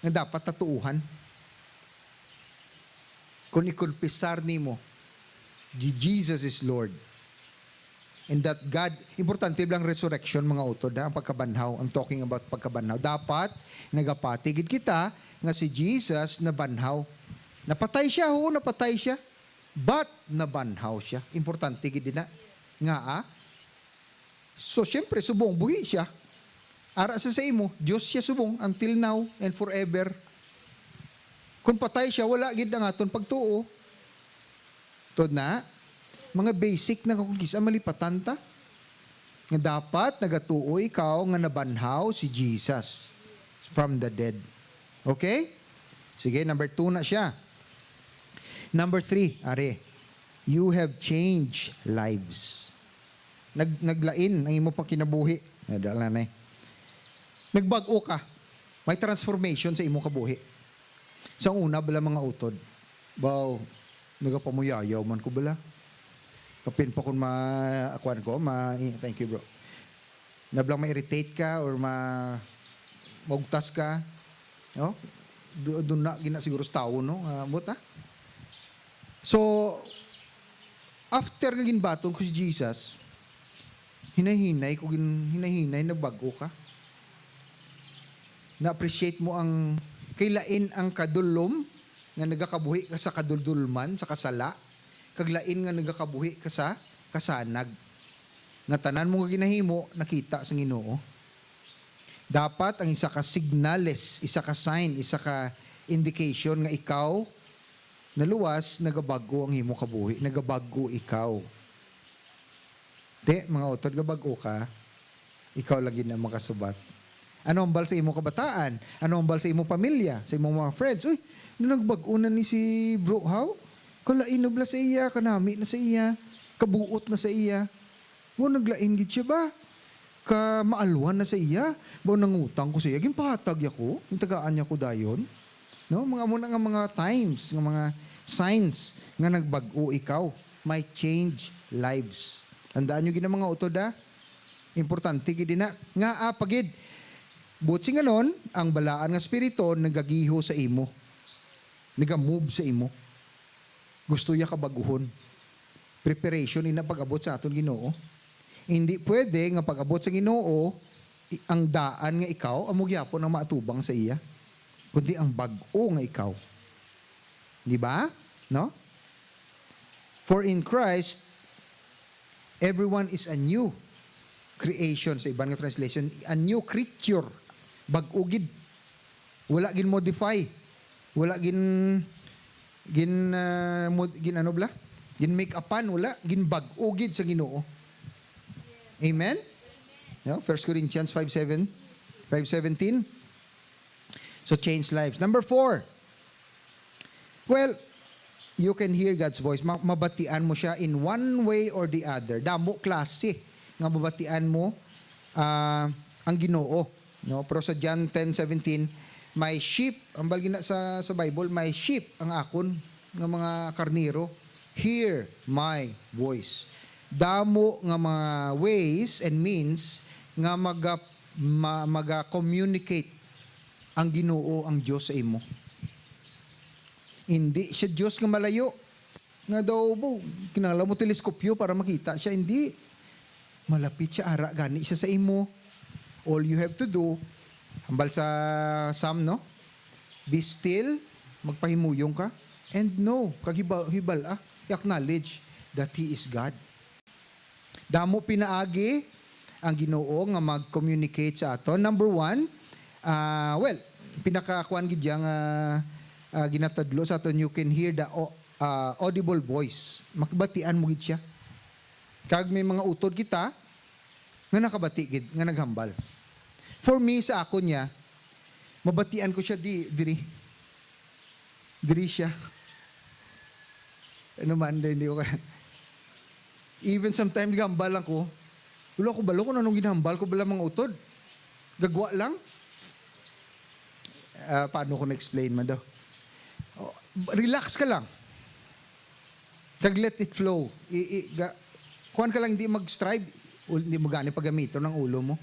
nga dapat tatuohan. Kung ikonfesar nimo, Je-, Jesus is Lord. And that God, importante lang resurrection, mga utod, ha, ang pagkabanhaw. I'm talking about pagkabanhaw. Dapat, nagapati gid kita nga si Jesus nabanhaw. Napatay siya, oo, napatay siya. But, nabanhaw siya. Importante gid na. Nga, ah? So, siyempre, subong, buhi siya. Ara sa, sa imo, Dios siya subong, until now and forever. Kung patay siya, wala gid ang aton pagtuo. Tod na, mga basic na kung kisa malipatan ta. Nga dapat nagatuo ikaw nga nabanhaw si Jesus from the dead. Okay? Sige, number two na siya. Number three, are, you have changed lives. Nag-, naglain ang imo pang kinabuhi. Ay, dala na eh. Nagbag-o ka. May transformation sa imo kabuhi. Sa una bala, mga utod, baw, nagapamuyayaw man ko bala. Kapin pa kun ma-, akuan ko, ma-, thank you, bro. Nablang ma-irritate ka or ma-, maugtas ka, no? Du-, duna gina siguro sa tawo, no? Ah, buta. So, after nga ginbaton ko si Jesus, hinay-hinay ko gin-, hinay-hinay nagbag-o ka. Na-appreciate mo ang, kay lain ang kadulom nga nagakabuhi ka sa kadulom-an, sa kasala, kag lain nga nagakabuhi ka sa kasanag. Nga tanan mo nga ginahimo, nakita sa Ginoo. Dapat ang isa ka signales, isa ka sign, isa ka indication nga ikaw naluwas, nagabag-o ang imo kabuhi, nagabag-o ikaw. Te, mga utod, gabag-o ka, ikaw lagi na makasubat. Ano ang bal sa imo kabataan? Ano ang bal sa imo pamilya, sa imo mga friends? Uy, na nagbag-o na ni si Bro How? Kalain na bala sa iya, kanami na sa iya, kabuot na sa iya. Wa, naglain gid siya ba? Ka maalwan na sa iya. Ba, nangutang ko sa iya, ginpahatag niya ko, gintagaan niya ko dayon. No? Mga amo na nga mga times, nga mga signs nga nagbag-o ikaw. May change lives. Tandaan niyo gid ang mga utod, ha? Importante gid na. Nga, ah, pagid, buot singanon, ang balaan nga spirito nagagiho sa imo. Naga-move sa imo. Gusto niya kabaguhon. Preparation ina pag-abot sa aton Ginoo. Hindi pwede nga pag-abot sa Ginoo, i-, ang daan nga ikaw amo gyapon ang maatubang sa iya, kundi ang bag-o nga ikaw. Di ba? No? For in Christ, everyone is a new creation. Sa iban nga translation, a new creature. Bag-o gid. Wala gin-modify. Wala gin-, gin-, ah, mod-, gin-ano bala? Gin-make-upan, wala. Ginbag-o gid sa Ginoo. Amen? No? First Corinthians five seven, five seventeen. So, change lives. Number four, well, you can hear God's voice. Ma- mabatian mo siya in one way or the other. Damo klase nga mabatian mo, ah, ang Ginoo. No? Pero sa John ten seventeen, "My sheep," ang balgina sa, sa Bible, "My sheep ang akon nga mga karnero, hear my voice." Damo nga mga ways and means nga maga-, ma-, maga-communicate ang Ginoo, ang Dios sa imo. Hindi siya Dios nga malayo, nga daw, bo, kinahanglan mo teleskopyo para makita siya. Hindi. Malapit siya, ara gani siya sa imo. All you have to do, hambal sa Psalm, no? "Be still, magpahimuyong ka, and know," kag hiba-, hibal-a, i-acknowledge that He is God. Damo pinaagi ang Ginoo nga mag-communicate sa aton. Number one, ah, well, pinakakuan gid yang, ah, ah, ginatudlo sa aton, you can hear the au-, ah, audible voice. Makabatian mo gid siya. Kag may mga utod kita nga nakabati gid, nga naghambal. For me, sa akon niya, mabatian ko siya di, diri. Diri siya. Ano man, hindi ko kaya. Even sometimes, gambal lang ko. Wala ko balo kung anong ginhambal ko bala mga utod. Gagwa lang. Ah, paano ko na-explain man daw? Oh, relax ka lang. Kag let it flow. I, i, ga, kuwan ka lang, hindi mag-strive. Ul-, hindi mo gani pagamiton ang ulo mo.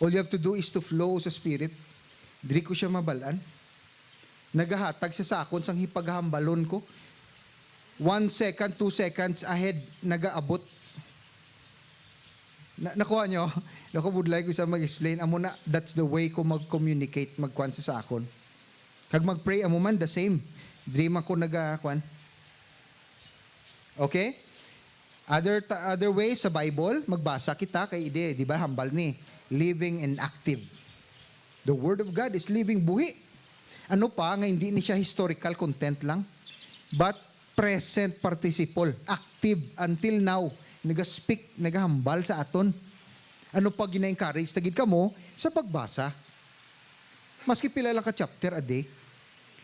All you have to do is to flow sa spirit. Diri ko siya mabalaan. Nagahatag siya sa akon sang hipaghambalon ko. One second, two seconds ahead, nagaabot. Na, nakuha nyo? Nakabudlay ko sa mag-explain. Amo na, that's the way ko mag-communicate, magkuan sa, sa akon. Kag mag-pray, amo man, the same. Diri man ko naga-, kuan. Okay? Other ta-, other way sa Bible, magbasa kita kay di, di ba, hambal ni, living and active. The Word of God is living, buhi. Ano pa nga hindi ni siya historical content lang, but present participle, active until now, naga-speak, nagahambal sa aton. Ano pa, gina-encourage ta gid kamo sa pagbasa. Maski pila lang ka chapter a day.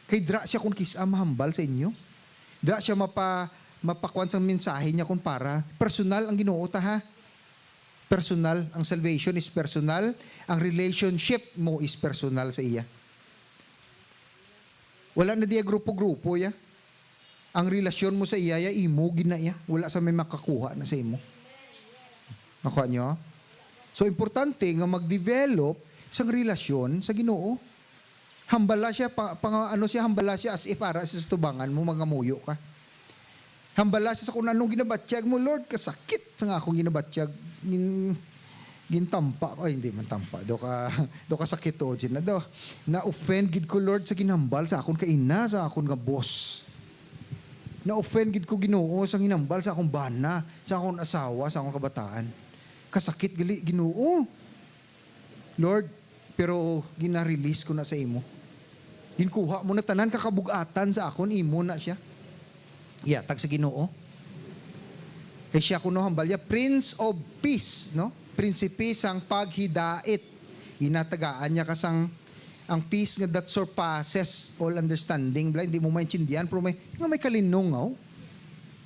Kay dira siya kun kis-a mahambal sa inyo. Dira siya mapa-, mapakuan sang mensahe niya kun para personal ang Ginoo ta, ha. Personal. Ang salvation is personal. Ang relationship mo is personal sa iya. Wala na diya grupo-grupo, ya. Ang relasyon mo sa iya, ya, imo gid na iya. Wala sa may makakuha na sa imo. Nakuha niyo? So, importante nga mag-develop sang relasyon sa Ginoo. Hambala siya, pa, pa, ano siya, hambala siya as if ara siya sa tubangan mo, mangamuyo ka. Hambala siya sa kung anong ginabatyag mo, "Lord, kasakit sa nga akong ginabatyag." Gin-, gintampa ko, ay, hindi man tampa. Do ka, do ka sakit, o, Gina, do. Na-offend gid ko, Lord, sa ginhambal sa akon kaina, sa akon nga boss. Na-offend gid ko, Ginoo, sa ginhambal sa akong bana, sa akong asawa, sa akong kabataan. Kasakit gali, Ginoo. Lord, pero gina-release ko na sa imo. Ginkuha mo na tanan, kakabug-atan sa akon, imo na siya. Ihatag sa Ginoo. Kay siya kuno hambal niya, Prince of Peace, no? Prinsipe sang paghidait. Ginatagaan niya ka sang ang peace nga that surpasses all understanding. Bala, hindi mo maintindihan, pero may, nga may kalinungaw.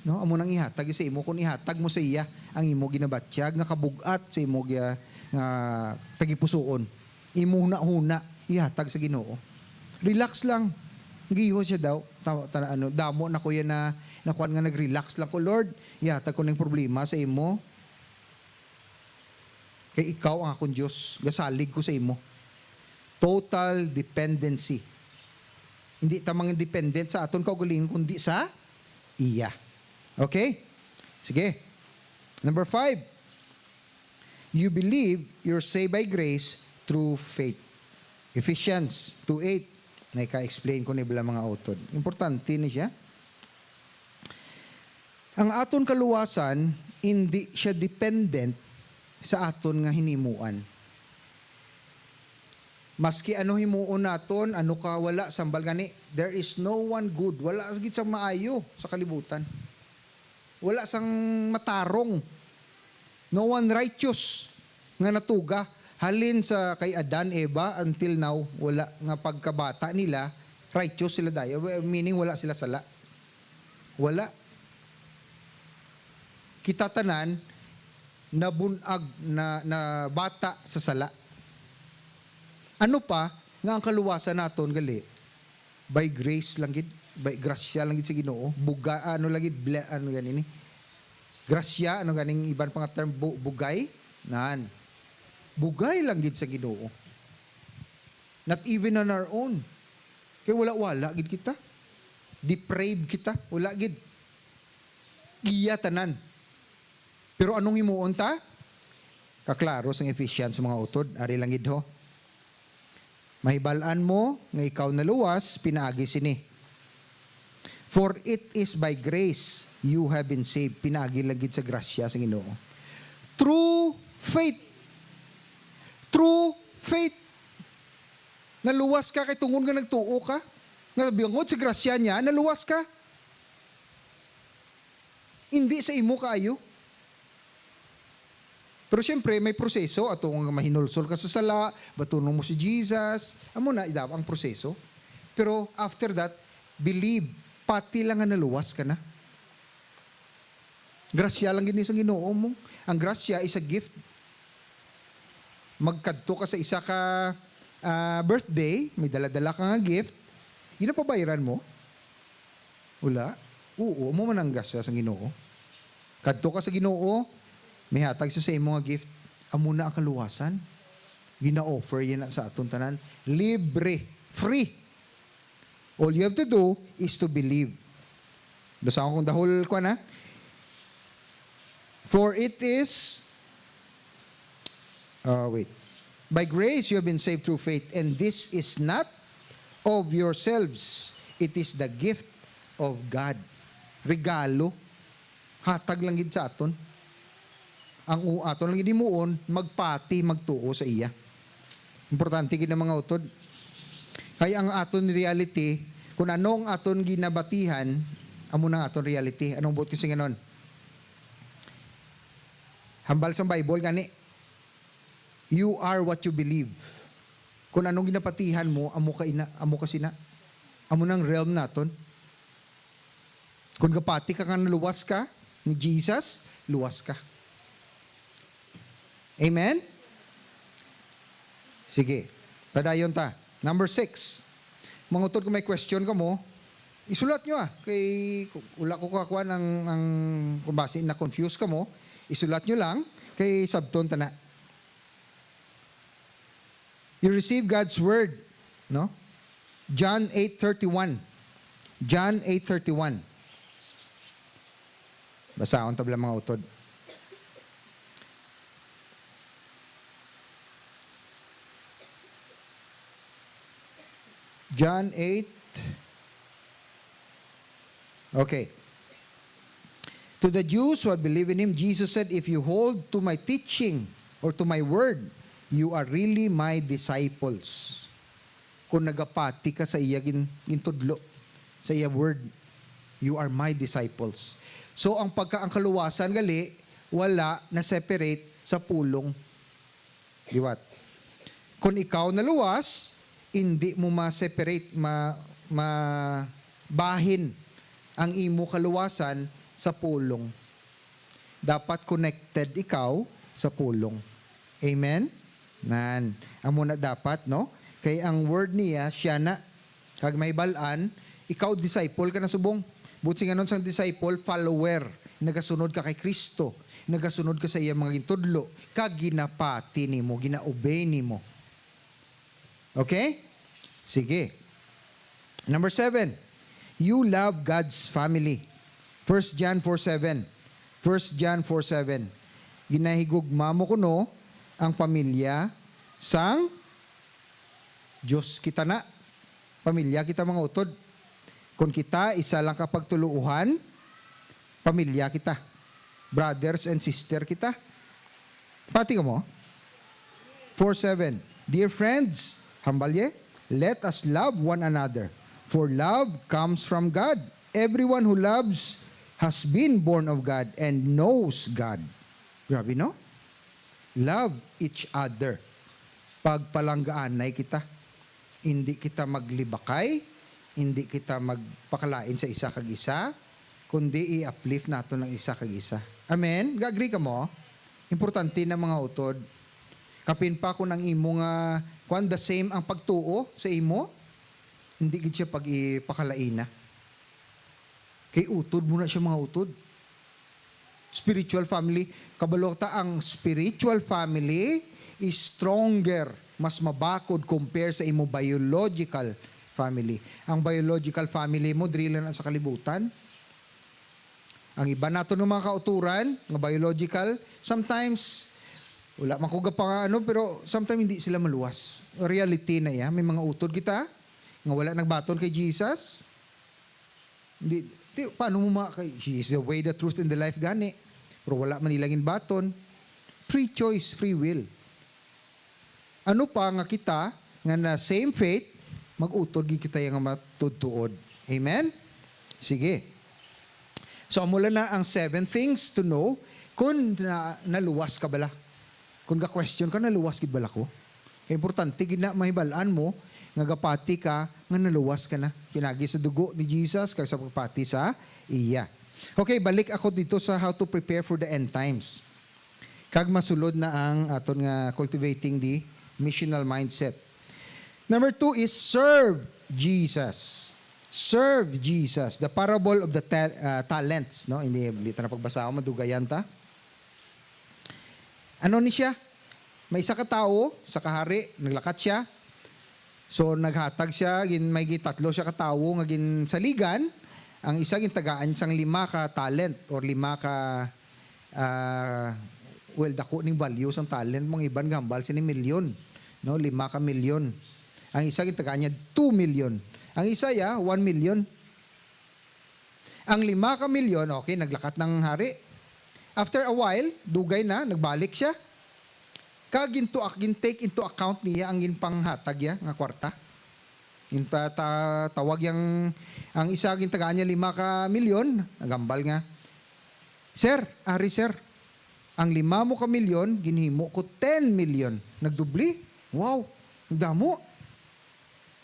No? Amo nang ihatag sa imo, kung ihatag mo sa iya ang imo ginabatyag, nga kabug-at sa imo gi-, nga tagipusoon. Imo huna-huna, ihatag sa Ginoo. Relax lang. Giho siya daw. Ta-, ta-, ano, damo na ko yan na, nakuan nga nag-relax lang ko, "Lord, ihatag ko na yung problema sa imo. Kay ikaw ang akong Dios. Gasalig ko sa imo." Total dependency. Hindi ta mga dependent sa aton kaugalingon, kundi sa iya. Okay? Sige. Number five, you believe you're saved by grace through faith. Ephesians two eight, may ka-explain ko ni bala mga utod. Importante ni siya. Ang aton kaluwasan, hindi siya dependent sa aton nga hinimuan. Maski ano himuon naton, ano ka wala, sambal gani, there is no one good. Wala gid sang maayo sa kalibutan. Wala sang matarong. No one righteous. nga natuga halin sa kay Adan, Eva, until now, wala nga pagkabata nila, righteous sila dayo. Meaning, wala sila sala. Wala. Kita tanan nabun-ag na, na bata sa sala. Ano pa nga ang kaluwasan naton gali? By grace lang gid, by grasya lang gid sa Ginoo. Buga, ano lang gid, ble-, ano gani ni? Grasya, ano ganing iban pa nga term, bu-, bugay? Nan. Bugay lang gid sa Ginoo. Not even on our own. Kay wala-wala gid kita. Depraved kita. Wala gid. Iya tanan. Pero anong himuon ta? Kaklaro sang Ephesians, mga utod. Ari lang gid ho. Mahibal-an mo nga ikaw naluwas pinaagi sini. For it is by grace you have been saved. Pinaagi lang gid sa grasya sa Ginoo. Through faith. Through faith. Naluwas ka kay tungod nga nagtuo ka. Nga bangod sa grasya niya, naluwas ka. Hindi sa imo kaayo. Pero siyempre, may proseso. Ato nga mahinulsol ka sa sala, batunon mo si Jesus. Amo na, idam, ang proseso. Pero after that, believe, pati lang nga naluwas ka na. Grasya lang gid ni sa Ginoo mo. Ang grasya is a gift. Magkadto ka sa isa ka, ah, birthday, may dala-dala ka nga gift, ginapabayran mo? Wala. Oo, amo man ang grasya sa Ginoo. Kadto ka sa Ginoo, may hatag siya sa imo nga gift. Amo na ang kaluwasan. Gina-offer niya na sa aton tanan. Libre. Free. All you have to do is to believe. Basa ko kung dahol ko na. For it is, uh, wait. By grace you have been saved through faith, and this is not of yourselves. It is the gift of God. Regalo. Hatag lang gid sa aton. Ang u-, aton lang gid himuon, magpati, magtuo sa iya. Importante gid ang mga utod. Kay ang aton reality, kung ano ang aton ginabatihan, amo na ang aton reality. Anong buot ko singanon? Hambal sa Bible gani, "You are what you believe." Kung anong ginapatihan mo, amo ka ina, amo ka sina. Amo nang realm naton. Kung gapati ka nga naluwas ka ni Jesus, luwas ka. Amen? Sige, padayon ta. Number six. Mga utod, kung may question kamo, isulat nyo, ah. Kay ku-, wala ko kakuan ang, ang, kung basi na-confuse kamo, isulat nyo lang. Kay sabton ta na. You receive God's word, no? John eight thirty-one. John eight thirty-one. Basahon ta bala, mga utod. John eight. Okay. To the Jews who had believed in him, Jesus said, "If you hold to my teaching or to my word, you are really my disciples." Kung nagapati ka sa iya gin-, gintudlo, sa iya word, you are my disciples. So, ang pagka-, ang kaluwasan gali, wala na-separate sa pulong. Liwat. Kung ikaw naluwas, indi mo ma-separate, ma-, mabahin ang imo kaluwasan sa pulong. Dapat connected ikaw sa pulong. Amen? Nan. Amo na dapat, no? Kay ang word niya, siya na. Kag mahibal-an, ikaw disciple ka na subong. Buot silingon sang disciple, follower. Nagasunod ka kay Cristo. Nagasunod ka sa iya mga gintudlo. Kag ginapati nimo, gina-obey nimo. Okay? Sige. Number seven, you love God's family. First John four seven. First John four seven. Ginahigugma mo kuno ang pamilya sang Dios. Kita na. Pamilya kita, mga utod. Kung kita, isa lang ka pagtuluohan, pamilya kita. Brothers and sister kita. Pati kamo? Four seven. Dear friends, hambalye, let us love one another. For love comes from God. Everyone who loves has been born of God and knows God. Grabe, no? Love each other. Pagpalanggaanay kita. Hindi kita maglibakay, hindi kita magpakalain sa isa kag isa, kundi i-uplift naton ang isa kag isa. Amen? Ga-agree kamo? Importante na, mga utod. Kapin pa kung ang imo nga, kwan, the same ang pagtuo sa imo, hindi gid siya pag-ipakalaina. Kay utod mo na siya, mga utod. Spiritual family. Kabalo ta, ang spiritual family is stronger, mas mabakod compare sa imo biological family. Ang biological family mo, diri lang sa kalibutan. Ang iba nato ng mga kauturan, nga biological, sometimes, wala man ko gapang ano, pero sometimes hindi sila maluwas. Reality na iya. May mga utod kita, nga wala nagbaton kay Jesus. Di, di, paano mo ma-, kay, "He is the way, the truth, and the life," gani. Pero wala man nila ginbaton. Free choice, free will. Ano pa nga kita, nga na same faith, mag-utod gid kita nga matudtuod. Amen? Sige. So, amo lang na ang seven things to know kung na, naluwas ka bala. Kung ga-question ka, "Naluwas gid bala ko?" Kay importante gid na mahibal-an mo nga gapati ka nga naluwas ka na pinagi sa dugo ni Jesus kag sa pagpati sa iya. Okay, balik ako dito sa how to prepare for the end times. Kag masulod na ang aton nga cultivating the missional mindset. Number two is serve Jesus. Serve Jesus. The parable of the ta-, ah, talents, no? Hindi, hindi ta na pagbasahon, madugayan ta. Ano ni siya? May isa ka tawo, isa ka hari, naglakat siya. So, naghatag siya, gin-, may gitatlo siya ka tawo nga ginsaligan. Ang isa gintagaan sang lima ka talent or lima ka, ah, well, dako ning value sang talent. Mga iban gahambal sini milyon, no? Lima ka milyon. Ang isa gintagaan niya two million. Ang isa ya, one million. Ang lima ka milyon, okay, naglakat ng hari. After a while, dugay na, nagbalik siya. Kag into ac-, gin-take into account niya ang ginpanghatag niya nga kwarta. Ginpata-, tawag yang, ang isa gintagaan niya lima ka milyon, nagambal nga, "Sir, ari, sir, ang lima mo ka milyon, ginhimo ko ten million." Nagdubli. Wow, nagdamo.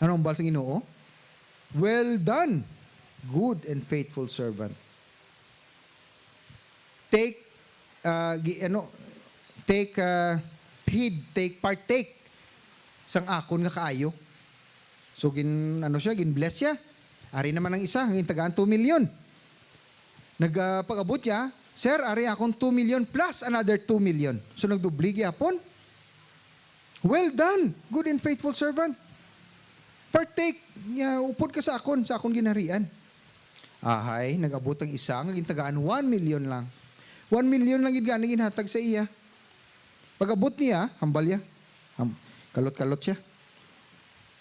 Ano ang hambal sa Ginoo? "Well done, good and faithful servant." Take, ah, gi-, ano, take, ah, heed, take, partake sang akon nga kaayo. So, gin-, ano siya, gin-bless siya. Ari naman ang isa, ang tagaan two million. Nag, ah, pag-abot niya, "Sir, ari akong two million plus another two million." So, nagdubli gyapon. "Well done, good and faithful servant. Partake, ya, upod ka sa akon, sa akon ginharian." Ahay, nag-abot ang isa nga gintagaan one million lang. One million lang gid gani ginhatag sa iya. Pag-abot niya, hambal niya. Ham-, kalot-kalot siya.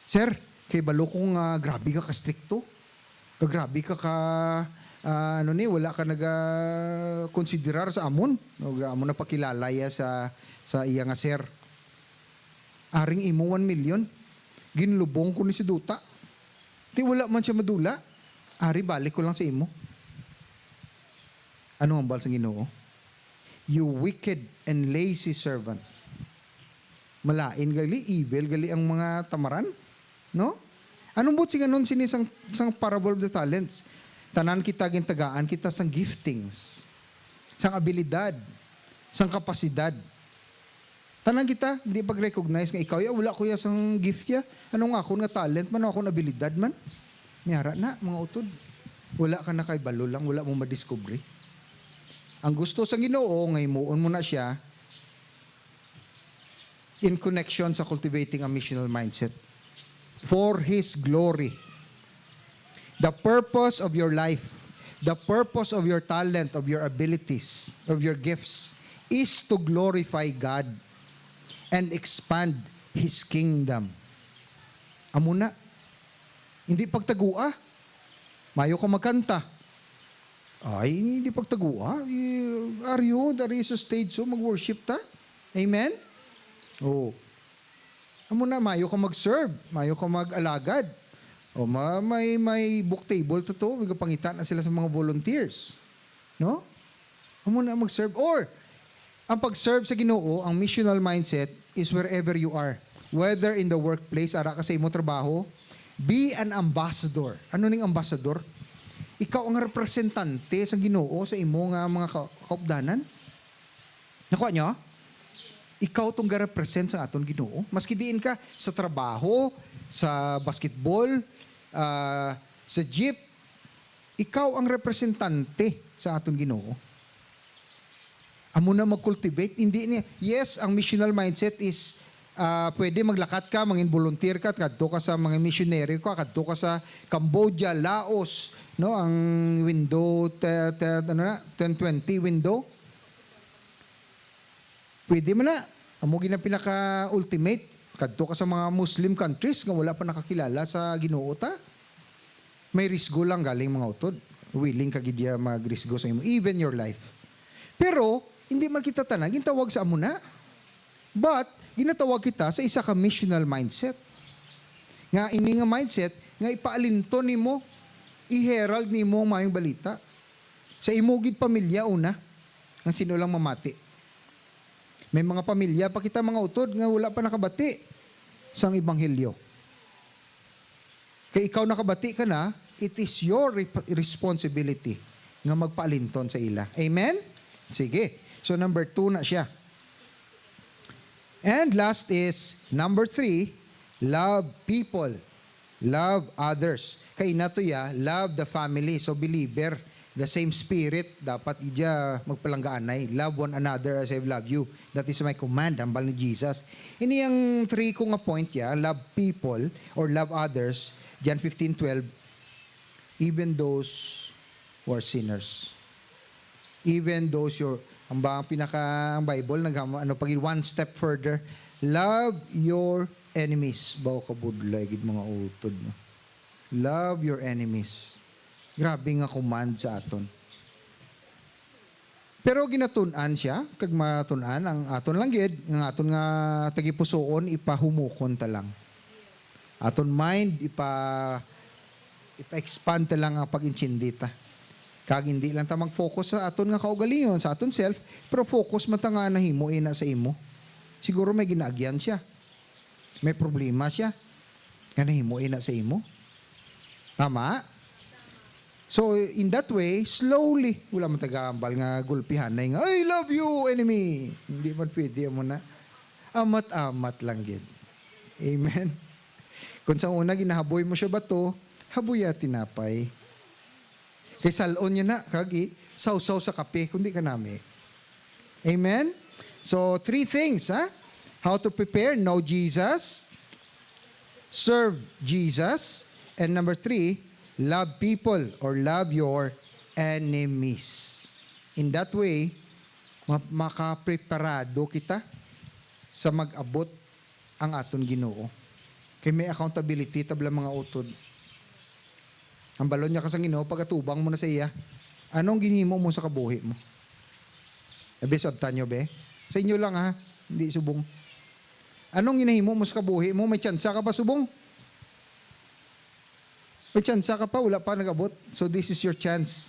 "Sir, kay balo ko nga grabe ka kastrikto. Ka grabe ka ka, ah, ano ni, wala ka naga-konsiderar sa amon." No, amo na pakilala iya sa, sa iya nga sir. "Aring imo one million, ginlubong ko ni sa duta. Ti wala man siya madula. Ari, balik ko lang sa imo." Ano ang hambal sa Ginoo? "You wicked and lazy servant." Malain gali, evil gali ang mga tamaran, no? Anong buot singanon sini sang, sang parable of the talents? Tanan kita gintagaan kita sang giftings, sang abilidad, sang kapasidad. Tanan kita, di pag-recognize nga ikaw, "Ya, wala ko ya sang gift ya. Ano nga akon nga talent man, akon abilidad man?" Miyara na, mga utod. Wala ka na kay balo lang, wala mo madiskubre. Ang gusto sa Ginoo, nga himuon mo na siya, in connection sa cultivating a missional mindset for His glory. The purpose of your life, the purpose of your talent, of your abilities, of your gifts, is to glorify God and expand His kingdom. Amo na. Hindi pagtagua. Mayo ka magkanta. Ay, hindi pagtagua. I-, aryo, dari sa stage, so mag-worship ta. Amen? Oh. Amo na, mayo ka mag-serve, mayo ka mag-alagad. O, ma-, may, may book table to to, may kapangita na sila sa mga volunteers. No? Amo na mag-serve. Or, Ang pag-serve sa Ginoo, ang missional mindset is wherever you are. Whether in the workplace, ara ka sa imo trabaho, be an ambassador. Ano ning ambassador? Ikaw ang representante sa Ginoo sa imo nga mga ka-, kaupdanan. Nakuha nyo? Ikaw tong ga-represent sa aton Ginoo. Maski diin ka sa trabaho, sa basketball, ah, sa jeep, ikaw ang representante sa aton Ginoo. Amo na mag-cultivate, hindi ni, yes, ang missional mindset is, ah, pwede maglakat ka, mangin volunteer ka, kadto ka sa mga missionary ka, kadto ka sa Cambodia, Laos, no, ang window, te-, te-, ano na, ten twenty window. Pwede man na. Amo gid ang pinaka-ultimate. Kadto ka sa mga Muslim countries nga wala pa nakakilala sa Ginoo ta. May risgo lang galing, mga utod. Willing ka gid ya magrisgo sa imo, even your life. Pero hindi man kita tanan gintawag sa amo na. But ginatawag kita sa isa ka missional mindset. Nga ini nga mindset nga ipaalinton nimo, i-herald nimo ang maayong balita sa imo gid pamilya una, nga sino lang mamati. May mga pamilya pa kita, mga utod, nga wala pa nakabati sang ebanghelyo. Kay ikaw nakabati ka na, it is your rep-, responsibility nga magpaalinton sa ila. Amen? Sige. So, number two na siya. And last is, number three, love people. Love others. Kay ina to ya, love the family. So, believer, the same spirit, dapat gid ya magpalanggaanay. "Love one another as I love you. That is my command," hambal ni Jesus. Ini ang three ko nga point ya, love people or love others, John fifteen twelve, even those who are sinners. Even those your, ang ba, ang pinaka, ang Bible, nag, ano pa gid, one step further. "Love your enemies." Baw kabudlay gid, mga utod, no? "Love your enemies." Grabe nga command sa aton. Pero ginatun-an siya, kag matun-an ang aton lang gid, nga aton nga tagipusoon, ipahumukon ta lang. Aton mind, ipa-, ipa-expand ta lang ang pag-intindi ta. Kag hindi lang ta mag-focus sa aton nga kaugalingon, sa aton self, pero focus man ta nga nahimo ina sa imo. Siguro may ginaagyan siya. May problema siya nga nahimo ina sa imo. Tama? So, in that way, slowly, wala man tagaambal nga gulpihanay nga, "I love you, enemy." Hindi man pwede, amo na. Amat-amat lang gid. Amen. Kung sa una, ginahaboy mo siya bato, haboya tinapay. Kay sal-on niya na, kag i-sawsaw sa kape, kundi kanami. Amen? So, three things, ha? How to prepare, know Jesus, serve Jesus, and number three, love people or love your enemies. In that way, ma-, makapreparado kita sa mag-abot ang aton Ginoo. Kay may accountability ta bala, mga utod. Ang balon niya ka sa Ginoo, pag-atubang mo na sa iya, anong ginhimo mo sa kabuhi mo? Abi, sabtan nyo, be? Sa inyo lang, ha? Hindi subong. Anong ginahimo mo sa kabuhi mo? May tsansa ka pa subong? May tsansa ka pa, wala pa nag-abot. So this is your chance.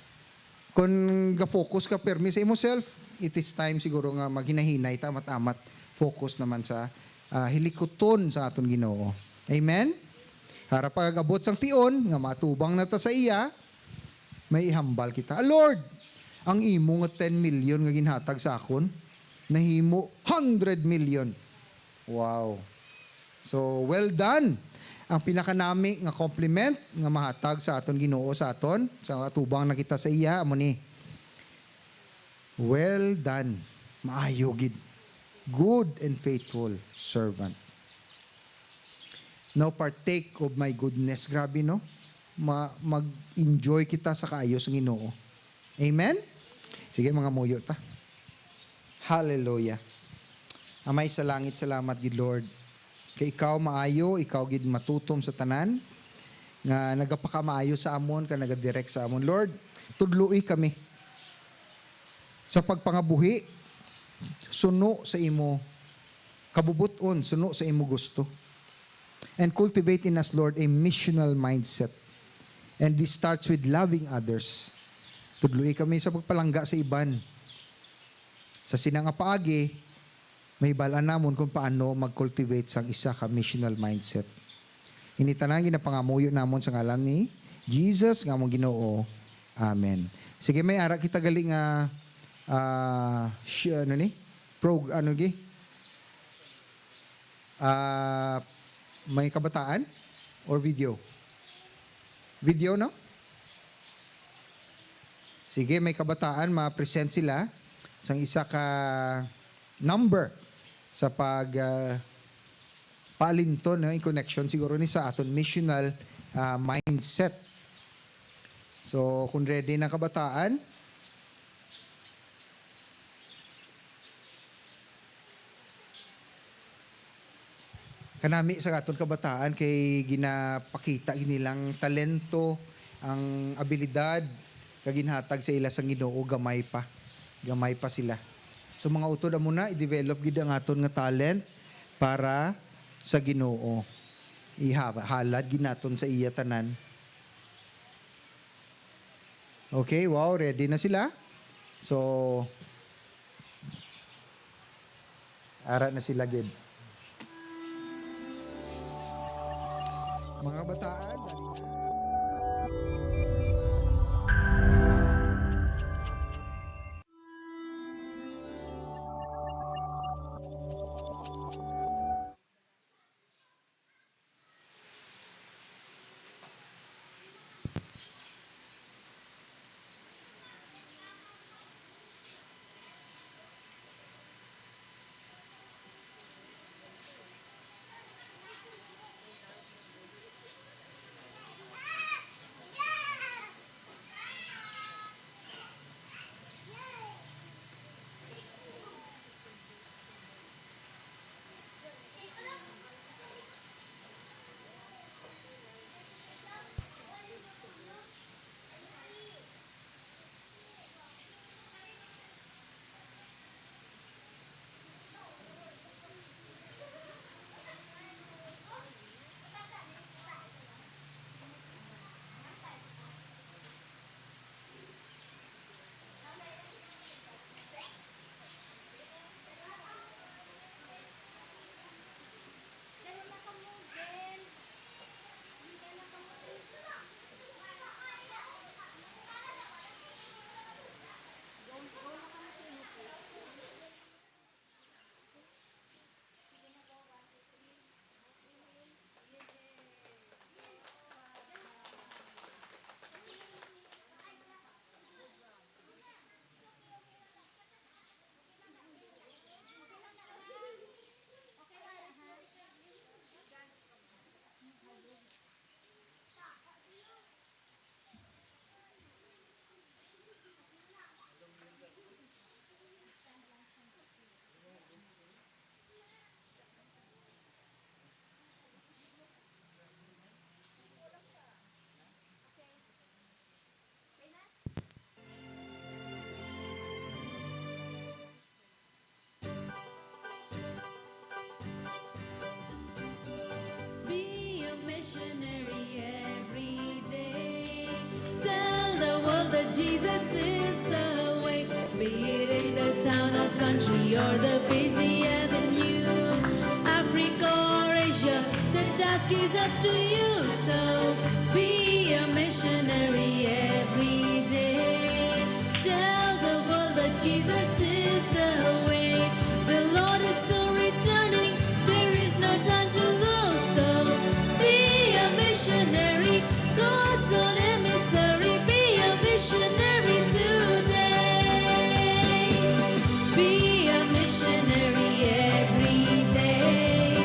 Kung ga-focus ka permi sa imo self, it is time siguro nga maghinahinay ta, amat-amat. Focus naman sa, ah, hilikuton sa aton Ginoo. Amen? Para pag-abot sang tion nga matubang na ta sa iya, may ihambal kita. "Ah, Lord, ang imo nga ten million nga ginhatag sa akon, nahimo hundred million." Wow. So, well done. Ang pinakanami nga compliment nga mahatag sa aton Ginoo sa aton, sa atubang na kita sa iya, amo ni, "Well done, maayo gid, good and faithful servant. Now partake of my goodness." Grabe, no? Ma-, mag-enjoy kita sa kaayo sa Ginoo. Amen? Sige, mga muyo ta. Hallelujah. Amay sa langit, salamat gid, Lord. Kay ikaw maayo, ikaw gid matutom sa tanan, nga nagapakamaayo sa amon, kag nagadirect sa amon. Lord, tudloi kami sa pagpangabuhi, suno sa imo kabubut-on, suno sa imo gusto. And cultivate in us, Lord, a missional mindset. And this starts with loving others. Tudloi kami sa pagpalangga sa iban. Sa sina nga paagi, mahibal-an namon kung paano mag-cultivate sang isa ka missional mindset. Ini tanan ginapangamuyo namon sa ngalan ni Jesus nga among Ginoo. Amen. Sige, may ara kita gali nga, ah, sh-, ano ni? Pro-, ano gi? Ah, may kabataan or video? Video, no? Sige, may kabataan, ma-present sila sang isa ka number sa pag, ah, paalinton, no, in connection siguro ni sa aton missional, ah, mindset. So, kung ready na kabataan, kanami sa aton kabataan kay ginapakita gid nilang talento, ang abilidad nga ginhatag sa ila sang Ginoo, gamay pa. Gamay pa sila. So, mga utod, amo na, i-develop gid ang aton nga talent para sa Ginoo. Iha-, halad gid naton sa iya tanan. Okay, wow, ready na sila. So, ara na sila gid. Mga kabataan, dali na. Be a missionary every day. Tell the world that Jesus is the way. Be it in the town or country or the busy avenue, Africa or Asia, the task is up to you. So be a missionary every day. Tell the world that Jesus is the way. The Lord is soon returning. There is no time to lose. So be a missionary, God's own emissary. Be a missionary today. Be a missionary every day.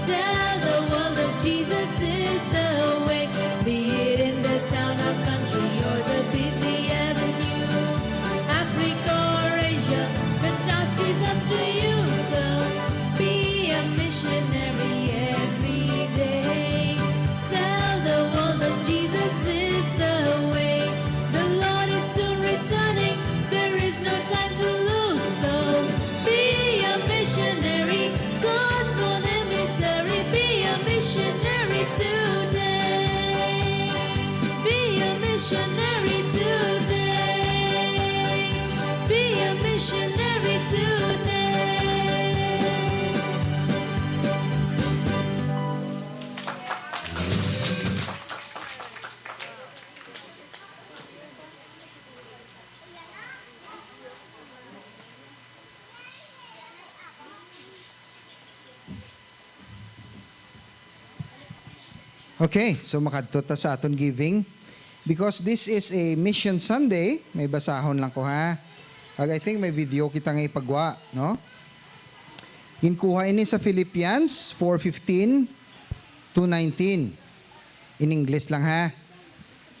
Tell the world that Jesus is the way. Be it in the town or country or the busy avenue, Africa or Asia, the task is up to you. So be a missionary every day. Tell the world that Jesus is the way. The Lord is soon returning. There is no time to lose. So be a missionary, God's own emissary. Be a missionary today. Be a missionary today. Be a missionary today. Okay, so makadto ta sa aton giving. Because this is a Mission Sunday, may basahon lang ko, ha. Ag I think may video kita nga ipagwa, no? Ginkuha ini sa Philippians four fifteen to nineteen. In English lang, ha.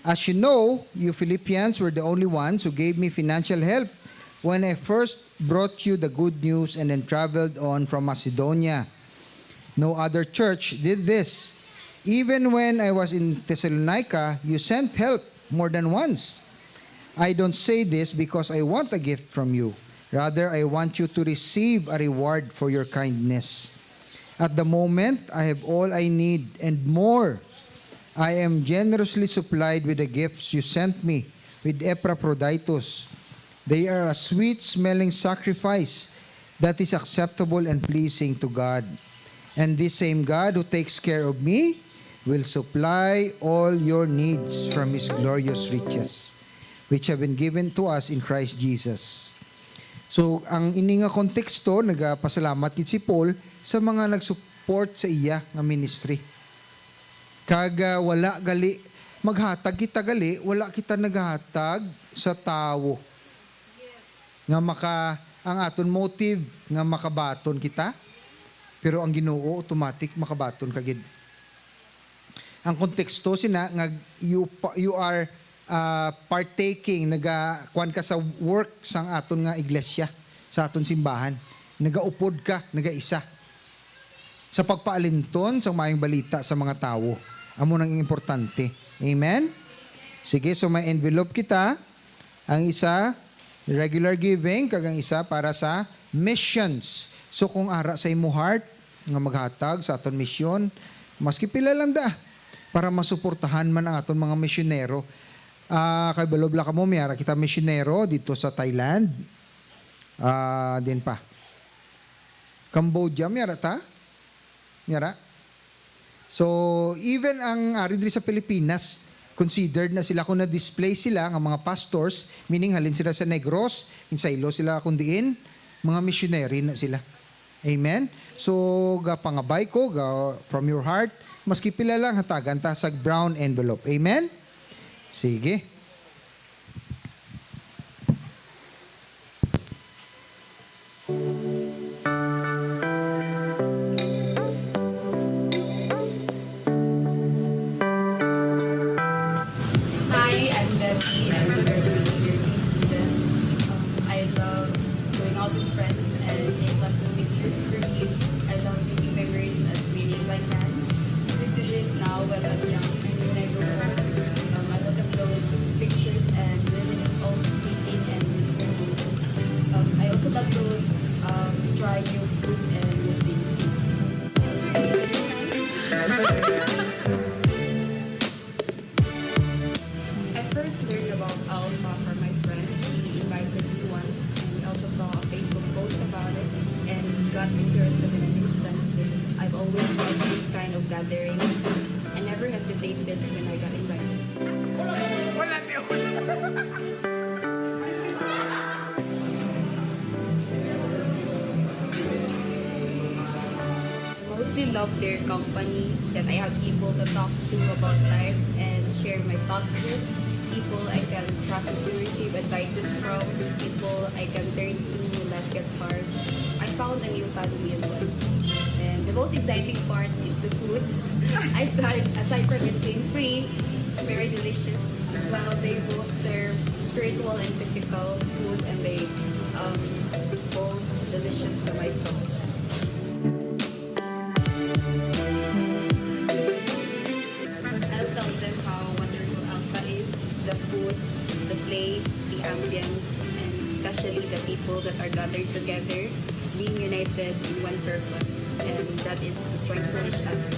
As you know, you Philippians were the only ones who gave me financial help when I first brought you the good news and then traveled on from Macedonia. No other church did this. Even when I was in Thessalonica, you sent help more than once. I don't say this because I want a gift from you. Rather, I want you to receive a reward for your kindness. At the moment, I have all I need and more. I am generously supplied with the gifts you sent me with Epaphroditus. They are a sweet-smelling sacrifice that is acceptable and pleasing to God. And this same God who takes care of me will supply all your needs from His glorious riches, which have been given to us in Christ Jesus. So, ang ini nga konteksto, nagapasalamat gid si Paul sa mga nag-support sa iya nga ministry. Kag, ah, wala gali, maghatag kita gali, wala kita naghatag sa tawo nga maka-, ang aton motive nga makabaton kita, pero ang Ginoo automatic makabaton ka gid. Ang konteksto sina nga you pa-, you are, ah, partaking, naga-, kuwan ka sa work sang aton nga iglesia, sa aton simbahan. Nagaupod ka, nagaisa sa pagpaalinton sang maayong balita sa mga tawo. Amo nang importante. Amen? Sige, so may envelope kita. Ang isa, regular giving, kag ang isa para sa missions. So, kung ara sa imo heart nga maghatag sa aton misyon, maski pila lang da, para masuportahan man ang aton mga misyonero. Ah, kay balob la kamo, may ara kita misyonero dito sa Thailand. Ah, din pa. Cambodia, may ara ta? May ara? So, even ang ari diri sa Pilipinas, considered na sila kung na-display sila nga mga pastors, meaning halin sila sa Negros, insaylo sila kung diin, mga missionary na sila. Amen? So, gapangabay ko, ga, from your heart, maski pila lang, hatagan ta sa brown envelope. Amen? Sige. Hi, I'm Debbie. I'm a graduating nursing student. Um, I love going out with friends and take lots of pictures for keeps. I love making memories as many as I can. Still do it now while I'm young. And when I grow old, um, I look at those pictures and reminisce all the sweet and beautiful moments. Um, I also love to, um, try new food and new things. I first learned about Alpha from my friend. She invited me once, and we also saw a Facebook post about it and got interested in an instant since I've always loved this kind of gatherings. I never hesitated when I got invited. I mostly love their company, that I have people to talk to about life and share my thoughts with. People I can trust to receive advices from. People I can turn to when life gets hard. I found a new family as well. And the most exciting part is the food. Aside, aside from it being free, it's very delicious. Well, they both serve spiritual and physical food, and they, um, both delicious to my soul. I'll tell them how wonderful Alpha is, the food, the place, the ambience, and especially the people that are gathered together, being united in one purpose, and that is to strengthen each other.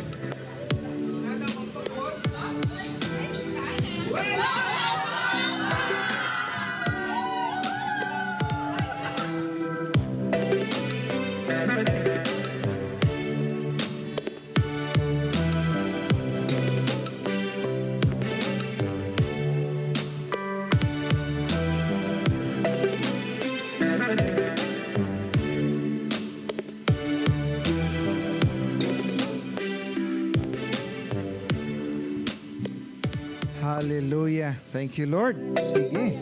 Hallelujah. Thank you, Lord. Sige.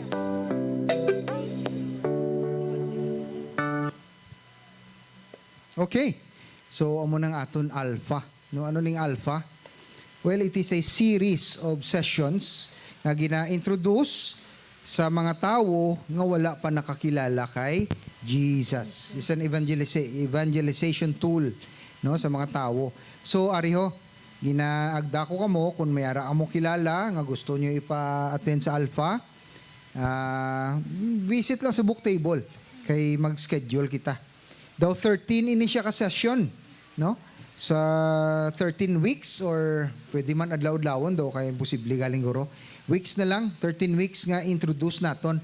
Okay. So, amo nang aton Alpha. No, ano ning Alpha? Well, it is a series of sessions nga gina-introduce sa mga tawo nga wala pa nakakilala kay Jesus. It's an evangelisa-, evangelization tool, no, sa mga tawo. So, ari ho, ginaagda ko kamo kung may ara amo kilala nga gusto nyo ipa-attend sa Alpha, ah, visit lang sa Book Table kay mag-schedule kita. Daw thirteen ini siya ka session, no? Sa thirteen weeks, or pwede man adlaw-adlawon daw kay imposible galing guro. Weeks na lang, thirteen weeks nga introduce naton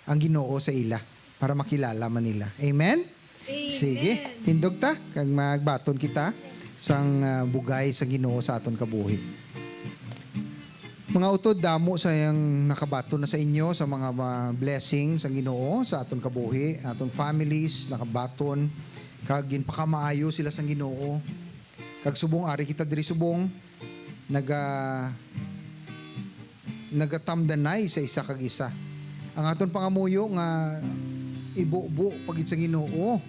ang Ginoo sa ila para makilala man nila. Amen? Amen. Sige, tindog ta kag magbaton kita sang, ah, bugay sa Ginoo sa aton kabuhi. Mga utod, damo sa yang nakabaton na sa inyo sa mga, ah, blessing sang Ginoo sa aton kabuhi, aton families nakabaton, kag ginpakamaayo sila sang Ginoo. Kag subong ari kita diri subong naga nagatamdanay sa isa kag isa. Ang aton pangamuyo nga ibubo pa gid sa Ginoo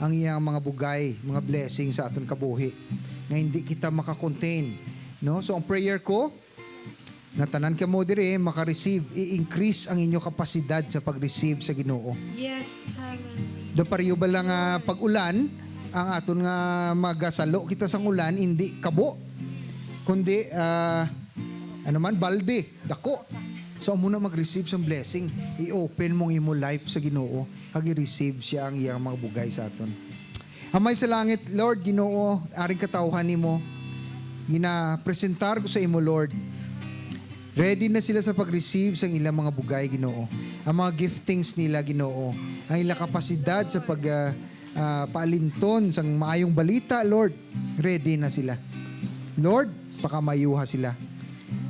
ang iyang mga bugay, mga blessing sa aton kabuhi, nga hindi kita makakontain, no? So, ang prayer ko, nga tanan kamo diri maka-receive, i-increase ang inyo kapasidad sa pag-receive sa Ginoo. Yes, hallelujah. Do pareho ba lang nga pag-ulan ang aton nga magasalo kita sang ulan, hindi kabo, kundi, ah, ano man, balde, dako. So, amo na mag-receive sang blessing. I-open mo ang imo life sa Ginoo, kag i-receive siya ang iyang mga bugay sa aton. Amay sa langit, Lord, Ginoo, aring katawhan nimo, ginapresentar ko sa imo, Lord. Ready na sila sa pag-receive sang ilang mga bugay, Ginoo. Ang mga giftings nila, Ginoo. Ang ilang kapasidad sa pag, ah, ah, paalinton sang maayong balita, Lord. Ready na sila. Lord, pakamayuha sila.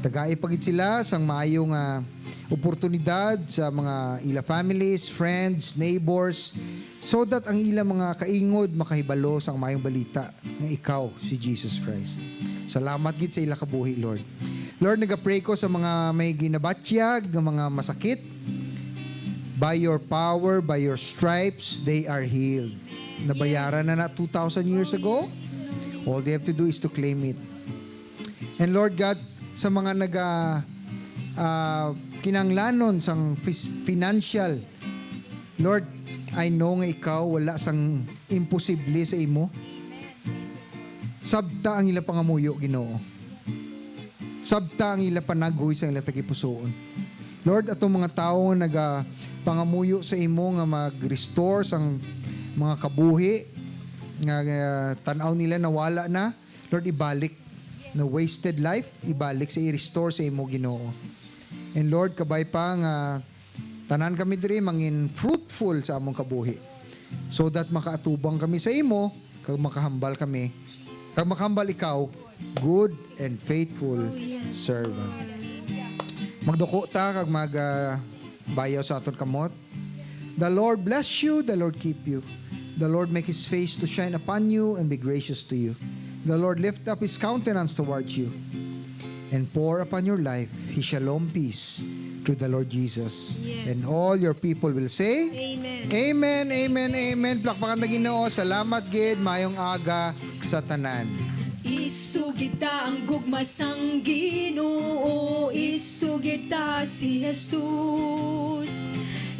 Tagai pa gid sila sang maayo nga oportunidad sa mga ila families, friends, neighbors, so that ang ila mga kaingod makahibalo sang maayong balita nga ikaw si Jesus Christ. Salamat gid sa ila kabuhi, Lord. Lord, nagapray ko sa mga may ginabatyag nga mga masakit. By your power, by your stripes, they are healed. Nabayaran Yes. na na two thousand years Oh, ago. Yes, Lord. All they have to do is to claim it. And Lord God, sa mga naga, ah, kinahanglanon sang fis-, financial, Lord, I know nga ikaw wala sang imposible sa imo. Sabta ang ila pangamuyo, Ginoo. Sabta ang ila panaghoy sa ila tagipusoon. Lord, atong mga tawo nga nagapangamuyo sa imo nga mag-restore sang mga kabuhi nga, nga tan-aw nila nawala na, Lord, ibalik na wasted life, ibalik sa i-restore sa imo, Ginoo. And Lord, kabay pa nga tanan kami diri mangin fruitful sa among kabuhi, so that makaatubang kami sa imo kag makahambal kami, kag makahambal ikaw, good and faithful Oh, yes, servant. Lord. Magduko ta kag mag, ah, bayaw sa aton kamot. The Lord bless you, the Lord keep you. The Lord make his face to shine upon you and be gracious to you. The Lord lift up his countenance towards you and pour upon your life his shalom peace through the Lord Jesus. Yes. And all your people will say, Amen. Amen, amen, amen. Plakpakan ta Ginoo. Salamat gid. Mayong aga sa tanan. Isugid ta ang gugma sang Ginoo, isugid ta si Jesus.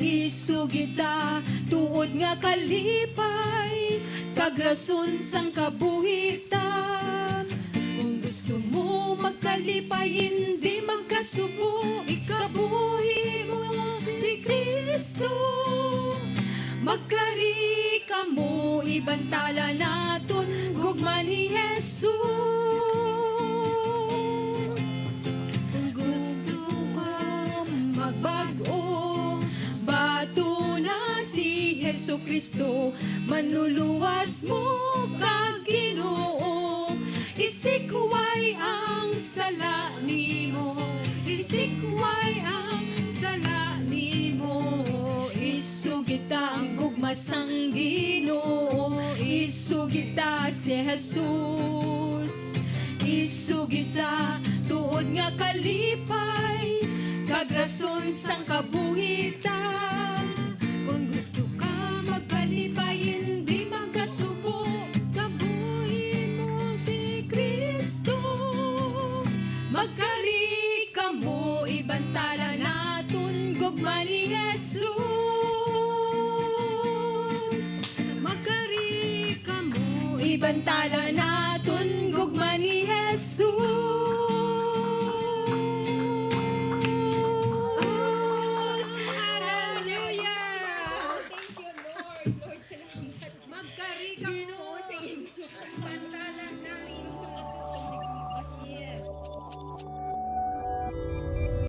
Isugid ta tuod nga kalipay, kag rason sang kabuhi ta. Kung gusto mo magkalipay, hindi magkasubo, ikabuhi mo si Kristo. Magkari kamo, ibantala naton gugma ni Jesus. Kung gusto ka magbag-o, bato na si Jesu-Cristo, manluluwas mo kag Ginoo. Isikway ang sala nimo, isikway ang sala nimo. Isugid ta ang gugma sang Ginoo, isugid ta si Jesus. Isugid ta tuod nga kalipay, kag rason sang kabuhi ta. Kon gusto ka magkalipay, hindi magkasubo, kabuhi mo si Kristo. Magkari kamo, ibantala naton gugma ni Jesus. Magkari kamo, ibantala naton gugma ni Jesus.